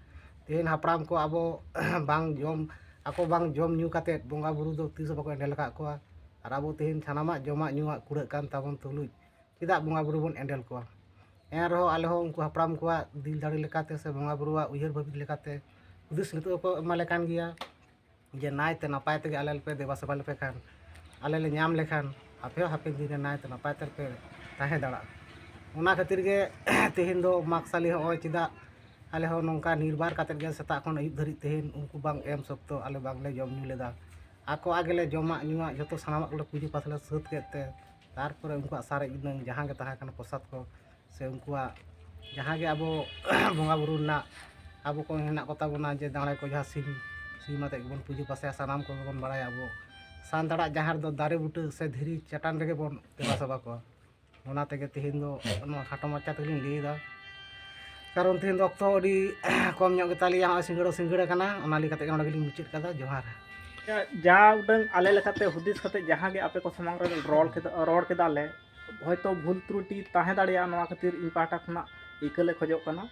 ᱛᱤᱦᱤᱧ ᱦᱟᱯᱲᱟᱢ ᱠᱚ ᱟᱵᱚ ᱵᱟᱝ ᱡᱚᱢ, ᱟᱠᱚ ᱵᱟᱝ ᱡᱚᱢ ᱧᱩ ᱠᱟᱛᱮ ᱵᱚᱸᱜᱟ ᱵᱩᱨᱩ ᱫᱚ ᱛᱤᱥ ᱦᱚᱸ ᱵᱟᱠᱚ ᱮᱸᱰᱮᱞ ᱟᱠᱟᱫ ᱠᱚᱣᱟ᱾ ᱟᱨ ᱟᱵᱚ ᱛᱤᱦᱤᱧ ᱥᱟᱱᱟᱢᱟᱜ ᱡᱚᱢᱟᱜ ᱧᱩᱣᱟᱜ ᱠᱩᱲᱟᱹᱜ ᱠᱟᱱ ᱛᱟᱵᱚᱱ ᱛᱩᱞᱩᱡ ᱪᱮᱫᱟᱜ ᱵᱚᱸᱜᱟ ᱵᱩᱨᱩ ᱵᱚᱱ ᱮᱸᱰᱮᱞ ᱠᱚᱣᱟ? ᱮᱱ ᱨᱮᱦᱚᱸ ᱟᱞᱮ ᱦᱚᱸ ᱩᱱᱠᱩ ᱦᱟᱯᱲᱟᱢ ᱠᱚᱣᱟᱜ ᱫᱤᱞ ᱫᱟᱲᱮ ᱞᱮᱠᱟᱛᱮ ᱥᱮ ᱵᱚᱸᱜᱟ ᱵᱩᱨᱩᱣᱟᱜ ᱩᱭᱦᱟᱹᱨ ᱵᱷᱟᱹᱵᱤᱛ ᱞᱮᱠᱟᱛᱮ ᱦᱩᱫᱤᱥ ᱱᱤᱛᱚᱜ ᱦᱚᱸᱠᱚ ᱮᱢᱟᱞᱮ ᱠᱟᱱ ᱜᱮᱭᱟ, ᱡᱮ ᱱᱟᱭᱛᱮ ᱱᱟᱯᱟᱭ ᱛᱮᱜᱮ ᱟᱞᱮ ᱞᱮᱯᱮ ᱫᱮᱵᱟ ᱥᱮᱵᱟ ᱞᱮᱯᱮ ᱠᱷᱟᱱ, ᱟᱞᱮ ᱞᱮ ᱧᱟᱢ ᱞᱮᱠᱷᱟᱱ ᱟᱯᱮ ᱦᱚᱸ ᱦᱟᱯᱮᱱ ᱫᱤᱱ ᱨᱮ ᱱᱟᱭᱛᱮ ᱱᱟᱯᱟᱭ ᱛᱮᱯᱮ ᱛᱟᱦᱮᱸ ᱫᱟᱲᱮᱭᱟᱜᱼᱟ᱾ ᱚᱱᱟ ᱠᱷᱟᱹᱛᱤᱨ ᱜᱮ ᱛᱮᱦᱮᱧ ᱫᱚ ᱢᱟᱜᱽ ᱥᱟᱞᱤ ᱦᱚᱸᱜᱼᱚᱭ ᱪᱮᱫᱟᱜ ᱟᱞᱮ ᱦᱚᱸ ᱱᱚᱝᱠᱟ ᱱᱤᱨᱵᱟᱨ ᱠᱟᱛᱮᱫ ᱜᱮ ᱥᱮᱛᱟᱜ ᱠᱷᱚᱱ ᱟᱹᱭᱩᱵ ᱫᱷᱟᱹᱨᱤᱡ ᱛᱮᱦᱮᱧ ᱩᱱᱠᱩ ᱵᱟᱝ ᱮᱢ ᱥᱚᱠᱛᱚ ᱟᱞᱮ ᱵᱟᱝᱞᱮ ᱡᱚᱢ ᱧᱩ ᱞᱮᱫᱟ᱾ ᱟᱠᱚᱣᱟᱜ ᱜᱮᱞᱮ ᱡᱚᱢᱟᱜ ᱧᱩᱣᱟᱜ ᱡᱷᱚᱛᱚ ᱥᱟᱱᱟᱢᱟᱜ ᱠᱚᱞᱮ ᱯᱩᱡᱟᱹ ᱯᱟᱥ ᱞᱮ ᱥᱟᱹᱛ ᱠᱮᱫ ᱛᱮ, ᱛᱟᱨᱯᱚᱨᱮ ᱩᱱᱠᱩᱣᱟᱜ ᱥᱟᱨᱮᱡ ᱤᱱᱟᱹᱝ ᱡᱟᱦᱟᱸ ᱜᱮ ᱛᱟᱦᱮᱸ ᱠᱟᱱᱟ ᱯᱨᱚᱥᱟᱫ ᱠᱚ, ᱥᱮ ᱩᱱᱠᱩᱣᱟᱜ ᱡᱟᱦᱟᱸ ᱜᱮ ᱟᱵᱚ ᱵᱚᱸᱜᱟ ᱵᱩᱨᱩ ᱨᱮᱱᱟᱜ ᱟᱵᱚ ᱠᱚ ᱦᱮᱱᱟᱜ ᱠᱚᱛᱟ ᱵᱚᱱᱟ, ᱡᱮ ᱫᱟᱲᱮ ᱠᱚ ᱡᱟᱦᱟᱸ ᱥᱤᱢ, ᱥᱤᱢ ᱟᱛᱮᱫ ᱜᱮᱵᱚᱱ ᱯᱩᱡᱟᱹ ᱯᱟᱥᱟᱭᱟ᱾ ᱥᱟᱱᱟᱢ ᱠᱚᱜᱮ ᱵᱚᱱ ᱵᱟᱲᱟᱭᱟ ᱟᱵᱚ ᱥᱟᱱᱛᱟᱲᱟᱜ ᱡᱟᱦᱮᱨ ᱫᱚ ᱫᱟᱨᱮ ᱵᱩᱴᱟᱹ ᱥᱮ ᱫᱷᱤᱨᱤ ᱪᱟᱴᱟᱱ ᱨᱮᱜᱮ ᱵᱚᱱ ᱫᱮᱵᱟ ᱥᱮᱵᱟ ᱠᱚᱣᱟ᱾ ᱚᱱᱟ ᱛᱮᱜᱮ ᱛᱮᱦᱮᱧ ᱫᱚ ᱱᱚᱣᱟ ᱠᱷᱟᱴᱚ ᱢᱟᱪᱷᱟ ᱛᱮᱜᱮᱞᱤᱧ ᱞᱟᱹᱭᱮᱫᱟ, ᱠᱟᱨᱚᱱ ᱛᱮᱦᱮᱧ ᱫᱚ ᱚᱠᱛᱚ ᱟᱹᱰᱤ ᱠᱚᱢ ᱧᱚᱜ ᱜᱮᱛᱟᱞᱤᱧᱟ, ᱱᱚᱜᱼᱚᱭ ᱥᱤᱸᱜᱟᱹᱲ ᱦᱚᱸ ᱥᱤᱸᱜᱟᱹᱲ ᱟᱠᱟᱱᱟ᱾ ᱚᱱᱟ ᱞᱟᱹᱭ ᱠᱟᱛᱮ ᱜᱮ ᱱᱚᱰᱮ ᱜᱮᱞᱤᱧ ᱢᱩᱪᱟᱹᱫ ᱠᱟᱫᱟ᱾ ᱡᱚᱦᱟᱨ᱾ ᱡᱟ ᱩᱰᱟᱹᱝ ᱟᱞᱮ ᱞᱮᱠᱟᱛᱮ ᱦᱩᱫᱤᱥ ᱠᱟᱛᱮ ᱡᱟᱦᱟᱸ ᱜᱮ ᱟᱯᱮ ᱠᱚ ᱥᱟᱢᱟᱝ ᱨᱮ ᱨᱚᱲ ᱠᱮᱫᱟ, ᱨᱚᱲ ᱠᱮᱫᱟ ᱞᱮ, ᱦᱚᱭᱛᱳ ᱵᱷᱩᱞ ᱛᱨᱩᱴᱤ ᱛᱟᱦᱮᱸ ᱫᱟᱲᱮᱭᱟᱜᱼᱟ, ᱱᱚᱣᱟ ᱠᱷᱟᱹᱛᱤᱨ ᱤᱧ ᱯᱟᱦᱴᱟ ᱠᱷᱚᱱᱟᱜ ᱤᱠᱟᱹ ᱞᱮ ᱠᱷᱚᱡᱚᱜ ᱠᱟᱱᱟ᱾